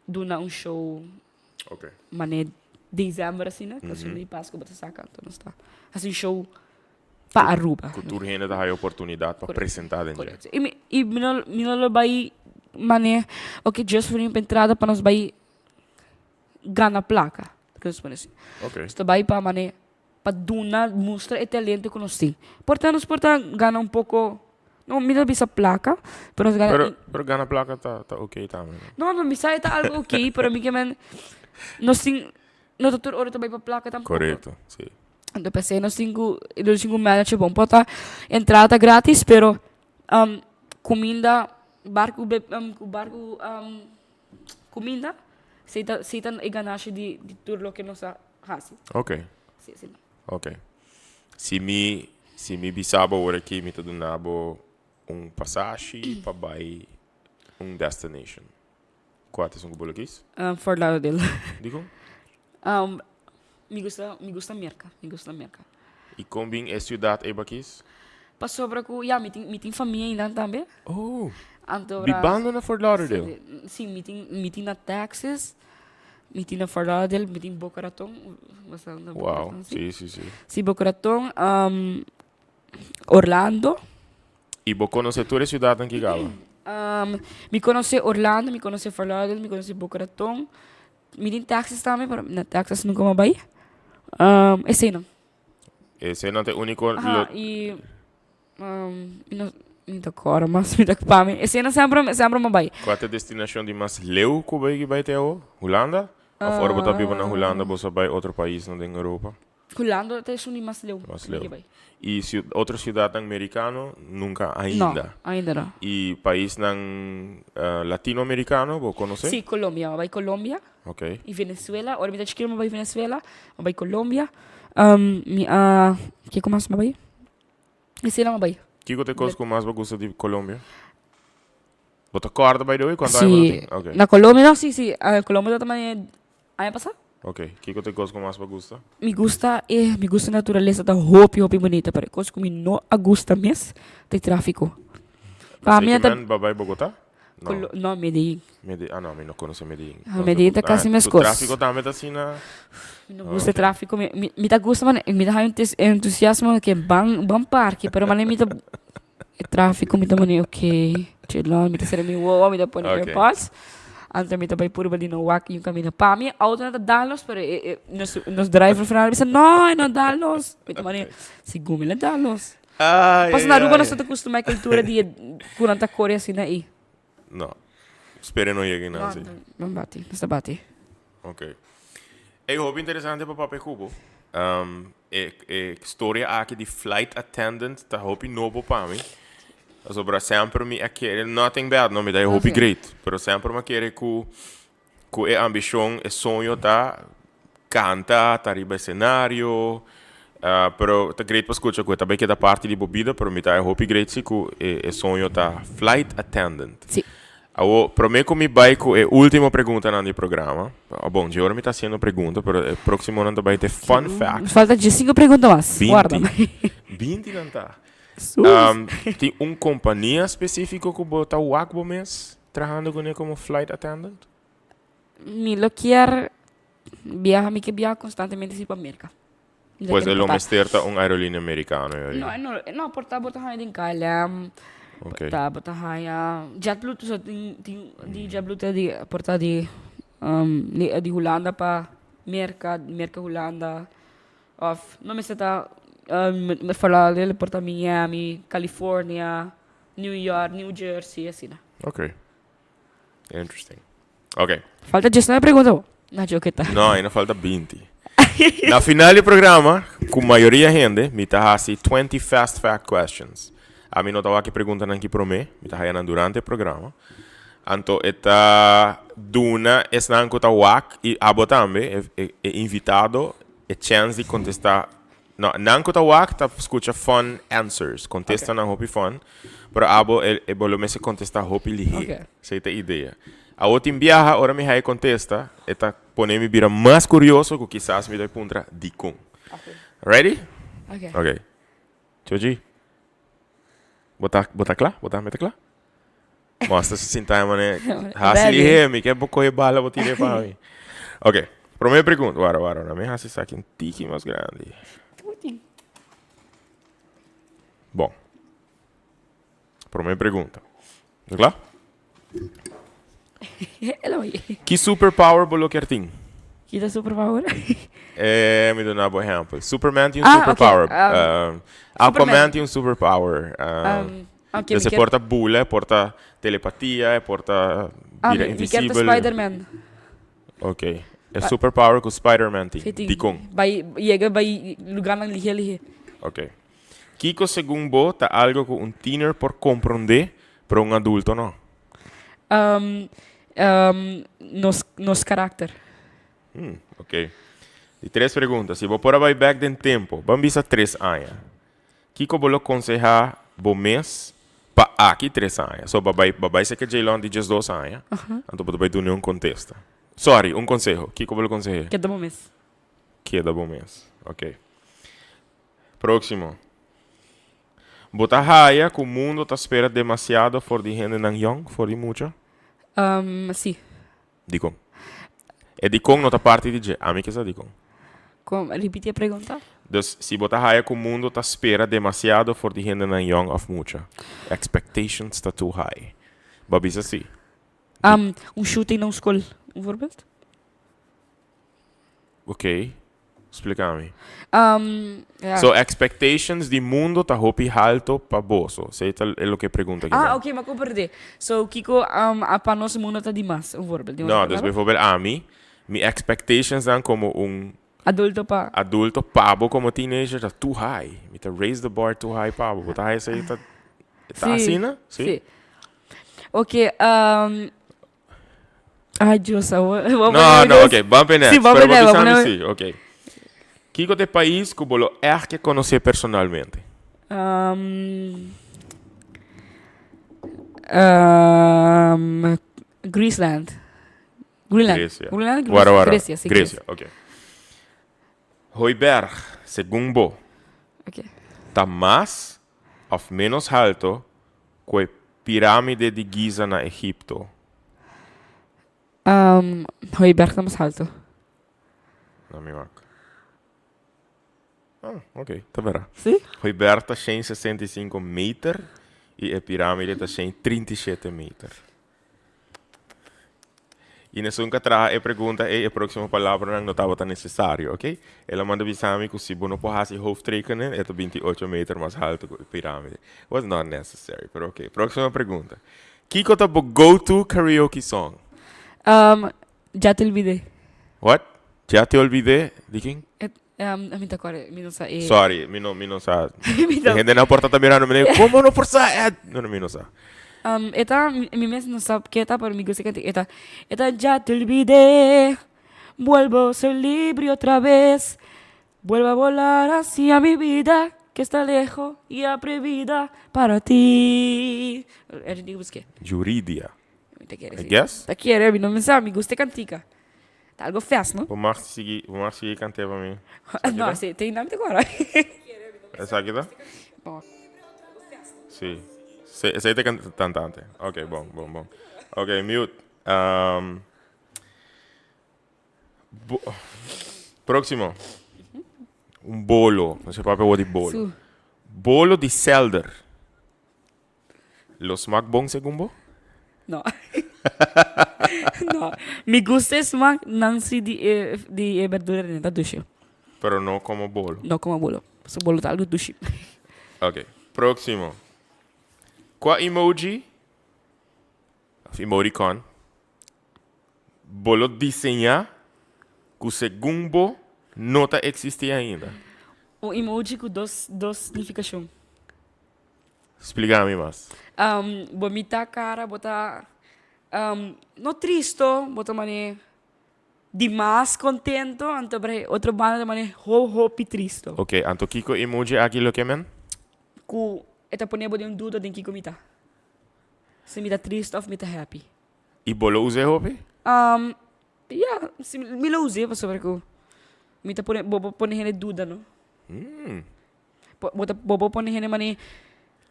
duna un show mane december asina, pasobra di Pascu bo ta saka, anto nos ta hasi un show pa Aruba. Ku tur hende ta haya oportunidat pa presentá den dje. Korekto. I mi i mi no mi no lo bai mane oke Dios por limpa entrada pa nos bai gana plaka, ku nos pone asi. Nos ta bai pa mane pa duna mustra e talento ku nos tin. Por ta nos por ta gana un poko, no mi ta bisa plaka, pero nos gana. Pero pero gana plaka ta ta oke tambe no? No no mi sa e ta algo oke pero mi ke men nos tin no ta tur ora ta bai pa plaka tampoco. Korekto, si. Anto p'esei nos tin ku nos tin ku manage bon. Por ta entrada ta gratis pero kuminda barku ku barku Cuminda, si ta si ta e ganashi di di tur loke nos a hasi. Ok. Si asina. Ok. Si mi si mi bisa bo awor aki mi ta duna bo un pasashi pa bai un destination. Kua ta esun ku bo lo kis? Fort Lauderdale. Dikon? Mi gusta mi gusta Merka, mi gusta Merka. I kon bin e siudat ei bo a kis? Pasobra ku ya mi tin mi tin famia einan tambe. Oh! Anto ora. Bibando na Fort Lauderdale? Si, mi tin mi tin na Texas, mi tin na Fort Lauderdale, mi tin Boca Raton, basta na Boca Wow, Raton si. si, si, si. Si Boca Raton, Orlando. I bo konosé tur e siudatnan ki kaba? Mi konosé Orlando, mi konosé Fort Lauderdale, mi konosé Boca Raton. Mi tin Texas tambe, pero na Texas nunca mi a bai. Eseinan. Eseinan ta e úniko lo. Aha, i mi no mi ta kòrda mas, mi ta pa mi. Eseinan semper semper mi a bai. Kua ta e destinashon di mas leu ku bo a bai te awo? Hulanda? Òf ora bo ta biba na Hulanda bo sa bai otro paisnan den Europa? Hulanda ta esun di mas leu Mas ku mi leu. ke bai. I siu otro siudatnan merikano nunka No, ainda. ainda no. I paisnan latinoamerikano bo konosé? Sí, Colombia. Mi a bai Colombia. Ok. I Venezuela. Ora mi ta chikito mi a bai Venezuela, mi a bai Colombia. Mi a kiko mas mi a bai? Esei nan mi a bai. Kiko ta e kos ku mas bo gusta di Colombia? Bo ta kòrda by the way kuantu aña bo ta Sí, tin? Ok. na Colombia no, sí, sí. Colombia ta mane aña pasá. Ok, kiko ta e kos ku mas bo gusta? Mi gusta e, mi gusta naturalesa ta hopi hopi bunita, pero e kos ku mi no a gusta mes ta e tráfiko. Pa mi Esei ta. ke men ba bai Bogotá? No. Colo, no, Medellín. Mede, ah no, mi no konosé Medellín. Ah, Medellín ta kasi meskos. Tráfiko tambe ta asina? Mi no gusta e tráfiko, mi, mi, mi ta gusta mane, mi ta haña un entusiasmo ke ban, ban parke, pero mane mi ta E tráfiko mi ta pone ok, chilon, mi ta sera mi wowo, mi ta pone Ok. airpods. Anto mi ta bai purba di no wak yu kaminda. Pa mi e auto no ta dal nos, pero e, e, nos, nos driver final a bisa, no, e no dal nos. Mi ta pone, sigur mi lo dal nos. Ai, Pasobra na ai, Aruba nos ai. no ta kustumá e kultura di e ku nan ta kore asina ei. No. Spera e no yega einan No, si. no bati, nos ta bati. Ok. Ey, hopi interesante pa papia cu bo. E, e storia aki di flight attendant ta hopi nobo pa mi. Pasobra semper mi a kere, nothing bad, no, mi ta e hopi great. Pero semper mi a kere cu, cu e ambicion, e soño ta canta, ta riba escenario. Pero ta great pa scucha cu e ta bay keda parti di bo bida, pero mi ta e hopi great si cu e, e soño ta flight attendant. Sí. Awor, promé ku mi bai ku e último preguntanan di programa, bon, dje ora mi ta hasiendo pregunta, pero e próksimonan ta bai te fun fact. Falta dje sinku pregunta mas. Warda. Binti. Binti nan ta. Sus. Tin un kompania spesífiko ku bo ta wak bo mes trahando kuné komo flight attendant? Mi lo kier biaha, mi ke biaha konstantemente si pa Merka. Mi ta Pues kere e lo pa ta. mester ta un aerolinea merikano yo No, di. no, no, por ta bo ta haña den KLM, por Ok. ta bo ta haña JetBlue, so tin tin di JetBlue ta di por ta di di di Hulanda pa Merka, Merka Hulanda. Of no mester ta Fort Lauderdale, por ta Miami, California, New York, New Jersey, asina. Ok. Interesting. Ok. Falta 19 pregunta bo. Na joke ta. No, ainda falta 20. Na final di programa, ku mayoria hende, mi ta hasi 20 fast fact questions. Ami no ta wak e preguntanan ki promé, mi ta haya nan durante e programa. Anto e ta duna esnan ku ta wak i abo tambe, e, e, e invitado, e chèns di kontestá. No, nan ku ta wak ta skucha fun answers, kontestanan hopi fun, pero abo e, e bo lo mester kontestá hopi lihé. Ok. Esei ta e idea. Awor tin biaha ora mi haya e kontesta, e ta pone mi bira mas kurioso ku kisas mi ta puntra dikon. Ready? Ok. Ok. Chochi, bo ta, bo ta kla? Bo ta mete kla? Mostra si sinta e mane. Hasi Ready. lihé, mi ke bo kohe bala bo tira pa mi. Ok, promé pregunta. Wara, wara, wara. Mi hasi esaki un tiki mas grandi. Bon. Promé pregunta. Ta kla? Ela oye. Ki superpower bo lo kier tin? Ki ta superpower? Eh, mi duna bo ehempel. Superman tin un Ah, ok, superpower. Aquaman Superman. tin un superpower. Ok, mi Dus e kier por ta bula, e por ta telepatia, e por ta Ah, bira mi, mi kier ta invisibel. Spider-Man. Ok. E superpower ku Spider-Man tin. Si tin. Dikon? Bai, yega bai lugarnan lihe lihe. Ok. Kiko segun bo ta algo ku un tiener por komprondé pero un adulto no? Um, nos, nos karakter. Hmm, ok. Di tres pregunta. Si bo por a bai bek den tempo, ban bisa tres aña, kiko bo lo konsehá bo mes pa aki tres aña? So, bo a bai, bo a bai seke Jaylon di diesdos aña, anto bo ta bai dun'é un kontesta. Sorry, un konseho. Kiko bo lo konseh'é? Keda bo mes. Keda bo mes. Ok. Próximo. Bo ta haya ku mundo ta spera demasiado for di hendenan yong, for di mucha? Um, si. Dikon? E dikon no ta parti di dje. Ami ke sa dikon. Kon, ripiti e pregunta. Dus, si bo ta haya ku mundo ta spera demasiado for di hendenan yong òf mucha, expectations ta too high. Bo a bisa si. Um, un shooting na un skol, un voorbeeld? Ok, splica mi. Um, ja. So expectations di mundo ta hopi halto pa boso. Esey ta e loke e pregunta Ah, kinan. ok, m'a comprende. So kiko um, a pa nos mundo ta dimas, un voorbeeld. Di No, otro dus palabra? bijvoorbeeld ami, mi expectations dan como un Adulto pa. adulto pa bo como teenager ta too high. Mi ta raise the bar too high pa bo. Bo ta haya esey ta, ta Sí, asina? Sí? sí. Ok, um, Ay, Dios, awor. No, no, ok, ban pe next. Sí, ban Pero pe bo next, bisa ban mi pe sí, ok. Kiko ta e pais ku bo lo ègt ke konosé personalmente? Um, um, Greeceland. Greenland. Grecia. Greenland, Wara, wara. Grecia, sí, Grecia, ok. Hooiberg, segun bo, Ok. ta mas òf ménos halto ku e Piramide di Giza na Egipto. Um, Hooiberg ta mas halto. Na mi wak. Ah, ok, ta bera. Sí? Hooiberg ta 165 meter i e piramide ta 137 meter. I nesun ka traha e pregunta ei, e próksimo palabranan no tabata nesesario, ok? El a manda bisa mi ku si bo no por hasi hoofdrekenen, e ta binti ocho meter mas haltu ku e piramide. Was not necessary, pero ok. Próksimo pregunta. Kiko ta bo go-to karaoke song? Um, Ya te olvidé. What? Ya te olvidé? Di ken? E, um, mi ta kòrda, mi no sa e. Sorry, mi no, mi no sa. Mi E hende na porta ta mirando mi, komo no por sa? Eh, no, no, mi no sa. Um, e ta, mi, mi mes no sa ke ta, pero mi gusta kanta. E ta, e ta, Ya te olvidé, vuelvo, soy libre otra vez, vuelvo a volar hacia mi vida, que está lejos y atrevida para ti. E di buské. Yuridia. Mi ta kere I si. guess. Ta kere, mi no mi sa, mi gusta e kantika. Ta algo fast, no? Bo mag sigui, bo mag sigui kant'é pa mi. No, si, te inda mi ta kora. Esaki ta? Bon. Si. Si, esei ta e kantante. Ok, bon, bon, bon. Ok, mute. Um, bo, próximo. Un bolo. No sé papia wou di bolo. Su. Bolo di selder. Lo smak bon segun bo? No. No. Mi gusta e smak nan si di e di e berdura den ta dushi. Pero no como bolo. No como bolo. Paso bolo ta algo dushi. Ok, próximo. Cua emoji of emoticon bo lo diseñá cu segun bo no ta existi ainda? Un emoji cu dos dos nificacion. Splica mi mas. Um, bo mita cara bo ta um, no tristo, bo ta mane Dimas contento, anto pero e otro banda ta mane ho hopi tristo. Ok, anto kiko emoji aki lo ke men? Ku e ta pone bo den un duda den kiko mi ta. Si mi ta tristo of mi ta happy. I bo lo us'é hopi? Um, ya, si mi lo us'é pasobra ku mi ta pone, bo por pone hende duda no. Bo ta bo por pone hende mane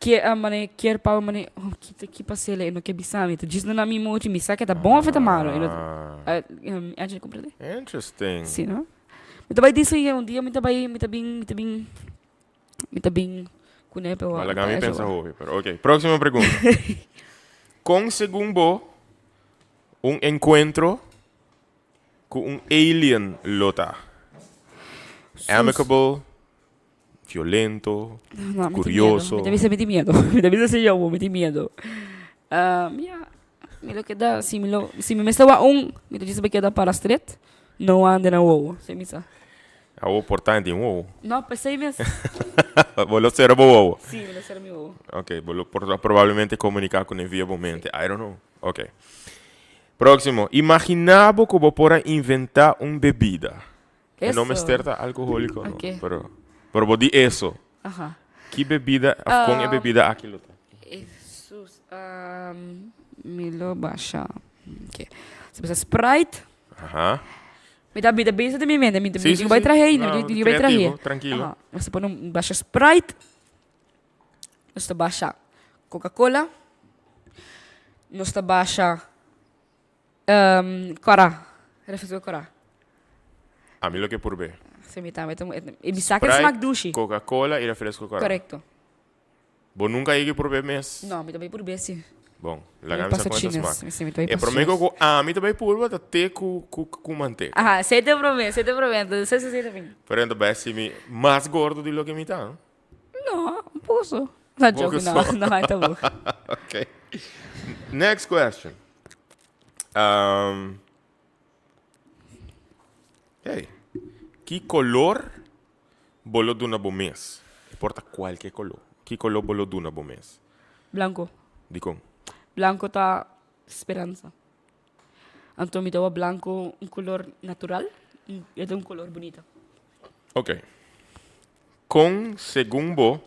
kier a mane kier pa bo mane oh ki ta ki pas'el e no ke bisa mi ta djis duna mi mochi mi sa ke ta bon of e ta malo e no Angela comprende? Interesting. Si no? Mi ta bai diseña un dia mi ta bai mi ta bin mi ta bin mi ta bin kune pa Bo laga mi pensa hopi pero ok proximo pregunta kon segun bo un encuentro ku un alien lo ta? Amicable Violento, No, mi tin curioso. miedo. Mi ta bisa mi tin miedo. Mi ta bisa si yo, mi tin miedo. Um, ya, mi lo keda, si mi lo, si mi mester wak un, mi ta djis bai keda para stret, no anda na wowo, si mi sa. Awo por ta den wowo. No, pesey mes. Bo lo cera bo wowo. Si, mi lo cera mi wowo. Ok, bo lo por probablemente comunica cu ne via bo mente. I don't know. Ok. Proximo. Imagina bo cu bo por a inventa un bebida. E no mester ta alcoholico no, Ok. pero pero bo di eso. Aha. Ki bebida of con e bebida aki lo ta? Esus, um, mi lo basha. Ok. Si bisa Sprite. Aha. Mi ta mi ta bisa den mi mente, mi ta Sí, mi sí, bai sí. trahe ainda, No, mi mi bai trahe. creativo, trankilo. Aha. Nos ta pone un basha Sprite. Nos ta basha Coca-Cola. Nos ta basha Um, kora. Refresco kora. A mi lo ke purbe. Si, mi tambe ta E bisa ke smak dushi. Coca-Cola y refresco kora. Correcto. Bo nunca yega purbe mes? No, mi ta bay purbe si. Bon, laga mi sa con esta smak. Si, mi ta bay E prome cu ami ta bay purba ta te cu cu cu manteca. Aha, esey ta prome, esey ta prome. Entonces, esey esey ta bin. Pero ento bay haci mi mas gordo di loke mi ta, no? No, un poco so. No, joke, no, no, ta bo. Okay. Next question. Um, hey, ki color bo lo duna bo mes? E por ta cualke color. Ki color bo lo duna bo mes? Blanco. Dikon? Blanco ta speransa. Anto mi ta wak blanco un color natural y ta un color bunita. Ok. Kon segun bo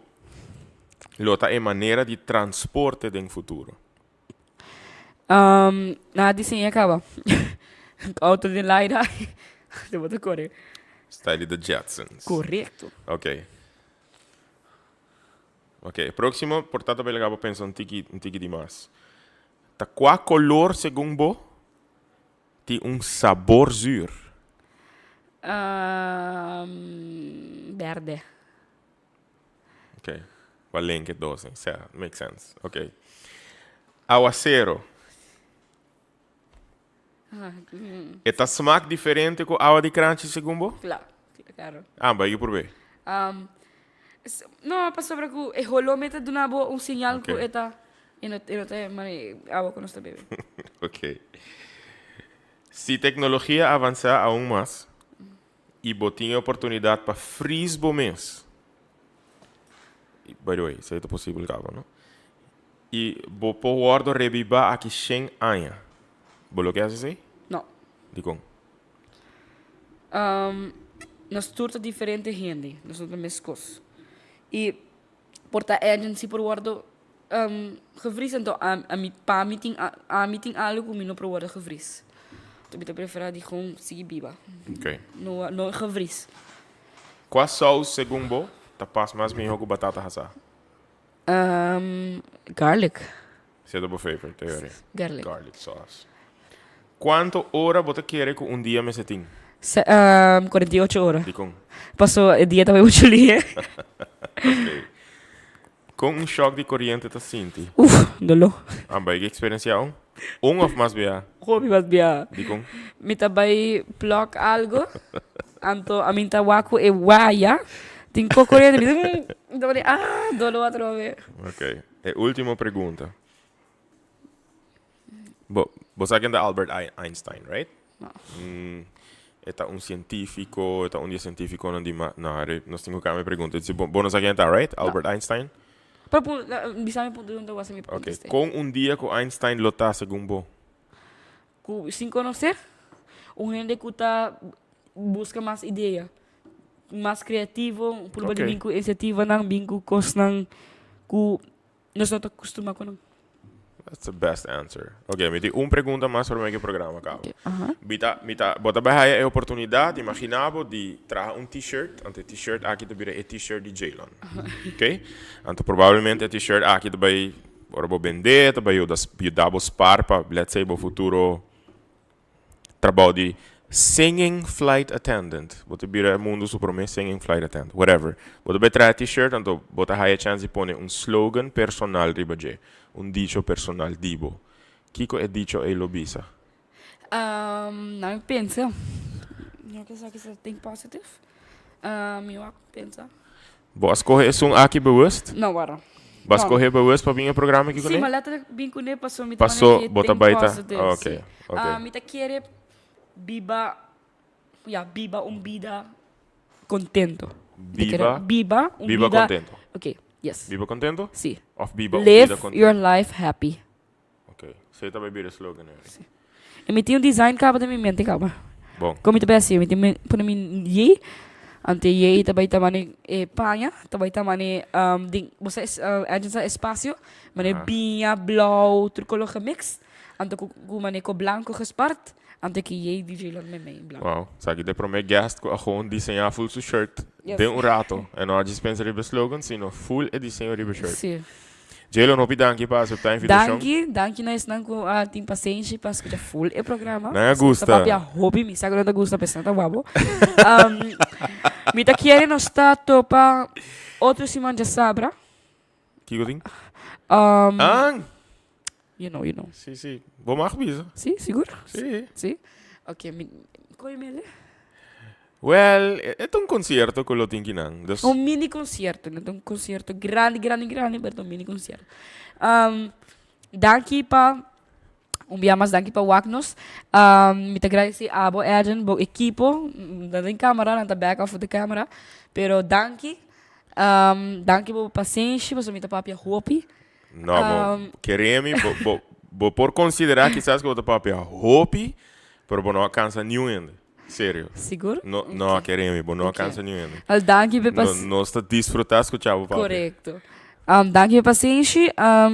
lo ta e manera di transporte den futuro? Um, nan a diseña caba. Auto den laira, te bo ta core. Style di The Jetsons. Correcto. Ok. Ok, próximo, por ta ta bay laga bo pensa un tiki, un tiki di mas. Ta cua color segun bo tin un sabor zuur? Um, berde. Ok, bo a link e dos, eh. Sea, make sense. Ok. Awacero. E ta smak diferente ku awa di kranchi segun bo? Kla, klaro. Ah, bai ki purbe. Um, no, pasobra ku e holó me ta duna bo un señal ku e ta, e no, e no ta mane awa ku nos ta bebe. Ok. Si teknologia avansá aun mas i bo tin e oportunidat pa freeze bo mes, by the way, esei ta posibel kaba, no? I bo por wòrdu rebibá aki shen aña. Bo lo ke hasi esei? No. Dikon? Um, nos tur ta diferente hende, nos no ta meskos. I por ta Edwin si por wòrdu um, gevries, anto ami, pa mi tin, ami tin algu ku mi no por wòrdu gevries. Anto mi ta preferá di gewoon sigui biba. Ok. No, no gevries. Kua sous segun bo ta pas mas mihó ku batata hasá? Um, garlic. Esei ta bo favorite, te ori? Garlic. Garlic sauce. Cuanto ora bo ta kere cu un dia mester tin? Se, um, 48 ora. Dicon? Paso e dia ta bay mucho lihe. Ok. Con un shock di coriente ta sinti? Uf, dolor. Ah, bay experiencia un? Un of mas bia? Hopi mas bia. Dikon? Mi ta bai plug algo, anto ami ta wak ku e waya tin kokorente, mi ta mi ta pone ah dolo atrobe. Ok, e ultimo pregunta. Bo bo sa ken ta Albert Einstein, right? No. E ta un científico, e ta un di e científiconan di ma, no, nos tin cu cambia e pregunta. Si bo, bo no sa ken e ta, right? No. Albert Einstein? Pero pu, bisa mi pregunta wak si mi por Ok, contest'é. con un dia cu Einstein lo ta segun bo? Cu sin conocer, un hende cu ta busca mas idea, mas creativo, purba di Ok. bin cu iniciativanan, bin cu cosnan cu Nos no ta custuma cu nan. That's the best answer. Ok, mi tin un pregunta mas prome cu e programa caba. Ok, aha. Mi ta, mi ta, bo ta bay haya e oportunidad, imagina bo, di traha un t-shirt, anto e t-shirt aki ta bira e t-shirt di Jaylon. Ok? Anto probablemente e t-shirt aki ta bay, ora bo bende, ta bay yuda, yuda bo spaar pa, let's say, bo futuro Trabou di singing flight attendant. Bo ta bira e mundo su prome singing flight attendant. Whatever. Bo ta bay traha t-shirt anto bo ta haya chance di pone un slogan personal riba dje. Un dicho personal di bo. Kiko e dicho ey lo bisa? Na mi pensa. Mi ke sa kisa think positive. Mi wak pensa. Bo a skohe esun aki bewust? No, wara. Bo a skohe bewust pa bin e programa aki Sí, kuné? ma letterlijk bin kuné paso mi ta Paso manera bo ta think bai ta. positive, Ok, sí. ok. Mi ta kere biba, ya, biba un bida contento. Mi ta kere Biba, biba un biba bida contento. Ok, yes. Biba contento? Sí. Of biba un bida Live contento? your life happy. Ok, esei ta bai bira e slogan eri. Sí. E mi tin un design kaba den mi mente kaba. Bon. Kon mi ta bai hasi? Mi tin pone mi yei, ante yei ta bai ta mane e paña, ta bai ta mane den bo sa Edwin sa espacio, mane biña, blou, tur kolor gemix, anto ku ku mane ku blanco gespart, anto ki yei DJ lo mei mei blanco. Wow, esaki ta e prome guest ku a gewoon diseñá full su shirt Yes. den un rato. E no a djis pensa riba e slogan, sino full e diseño riba e shirt. Sí. Jaylon hopi danki pa acepta invitacion. Danki, danki na esnan ku a tin pasenshi pa skucha full e programa. Nan a gusta. Ta papia hopi, mi sa ku nan ta gusta p'esnan ta wabo. Mi ta kere nos ta topa otro siman djasabra. Kiko tin? An! You know, you know. Si, si. Bo mag bisa. Si, sigur? Si. Si? Ok, mi, koe mele? Wel, e ta un concierto cu lo tin kinan. Dus. Un mini concierto, no ta un concierto grandi, grandi, grandi, pero ta un mini concierto. Danki pa, un bia mas danki pa wak nos. Mi ta gradeci abo, Edwin, bo ekipo, nan ta den camera, nan ta back of the camera, pero danki, danki pa bo pasenshi, pasobra mi ta papia hopi. No, bo kere mi, bo, bo, bo por considera kisas cu bo ta papia hopi, pero bo no a cansa niun hende. Serio. Sigur? No, no, kere mi, bo no a cansa niun hende. Al danki pe No, nos ta disfruta scucha bo papia. Correcto. Danki pe pasenshi,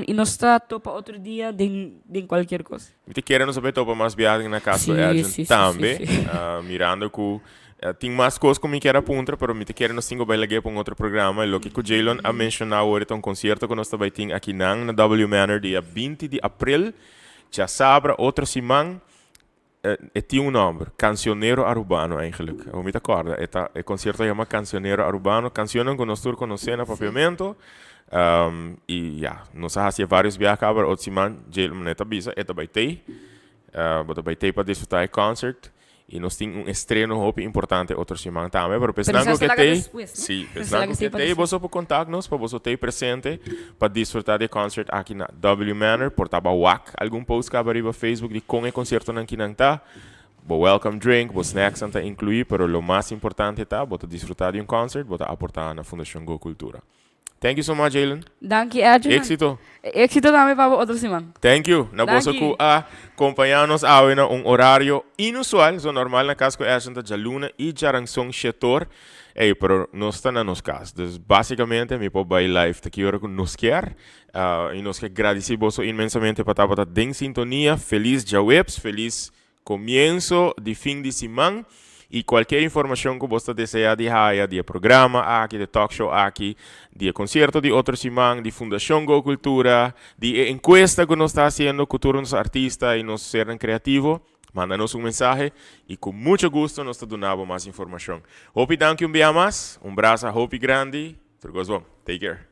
y nos ta topa otro dia den, den cualkier cos. Mi ta kere nos a bay topa mas biaha na cas cu Sí, Edwin sí, sí, sí, tambe. sí. Mirando cu tin mas cos cu mi kier a puntra, pero mi ta kere nos tin cu bay lag'é pa un otro programa. E loke cu Jaylon a menciona awor ta un concierto cu nos ta bay tin akinan na W Manor dia 20 di april, djasabra otro siman. E tin un nomber, Cancionero Arubano eigenlijk. Awor mi ta corda, e ta, e concierto a yama Cancionero Arubano, cancionnan cu nos tur conoce na Papiamento. Y ya, nos a haci e varios biaha caba, otro siman Jaylon Manet a bisa, e ta bay tey. Bo ta bay tey pa disfruta e concert. Y nos tin un estreno hopi importante otro siman tambe, pero pesnan cu ke tey, si, pesnan cu ke tey, boso por contact nos pa boso tey presente pa disfruta di e concert aki na W Manor. Por ta ba wak algun post caba riba Facebook di con e conciertonan kinan ta. Bo welcome drink, bo snacksnan ta inclui, pero lo mas importante ta bo ta disfruta di un concert, bo ta aporta na Fundacion Go Cultura. Thank you so much, Jaylen. Danki, Edwin. Éxito. Éxito tambe pa bo otro siman. Thank you. Na boso Danki. ku a kompañá nos awe na un horario inusual. So normal na kas ku Ashton ta djaluna i djaranson shetor. Ey, pero nos ta na nos kas. Dus básicamente mi por bai live ta ki ora ku nos kier. Ah, i nos ke gradisí boso inmensamente pa tabata den sintonia. Felis djaweps, felis Comienso di fin di siman y cualkier informacion cu bos ta desea di haya di e programa aki, di e talk show aki, di e concierto di otro siman, di Fundacion Go Cultura, di e encuesta cu nos ta haciendo cu tur nos artista y nos sernan creativo, manda nos un mensahe y cu mucho gusto nos ta duna bo mas informacion. Hopi danki un bia mas, un brasa hopi grandi, tur cos bon. Take care.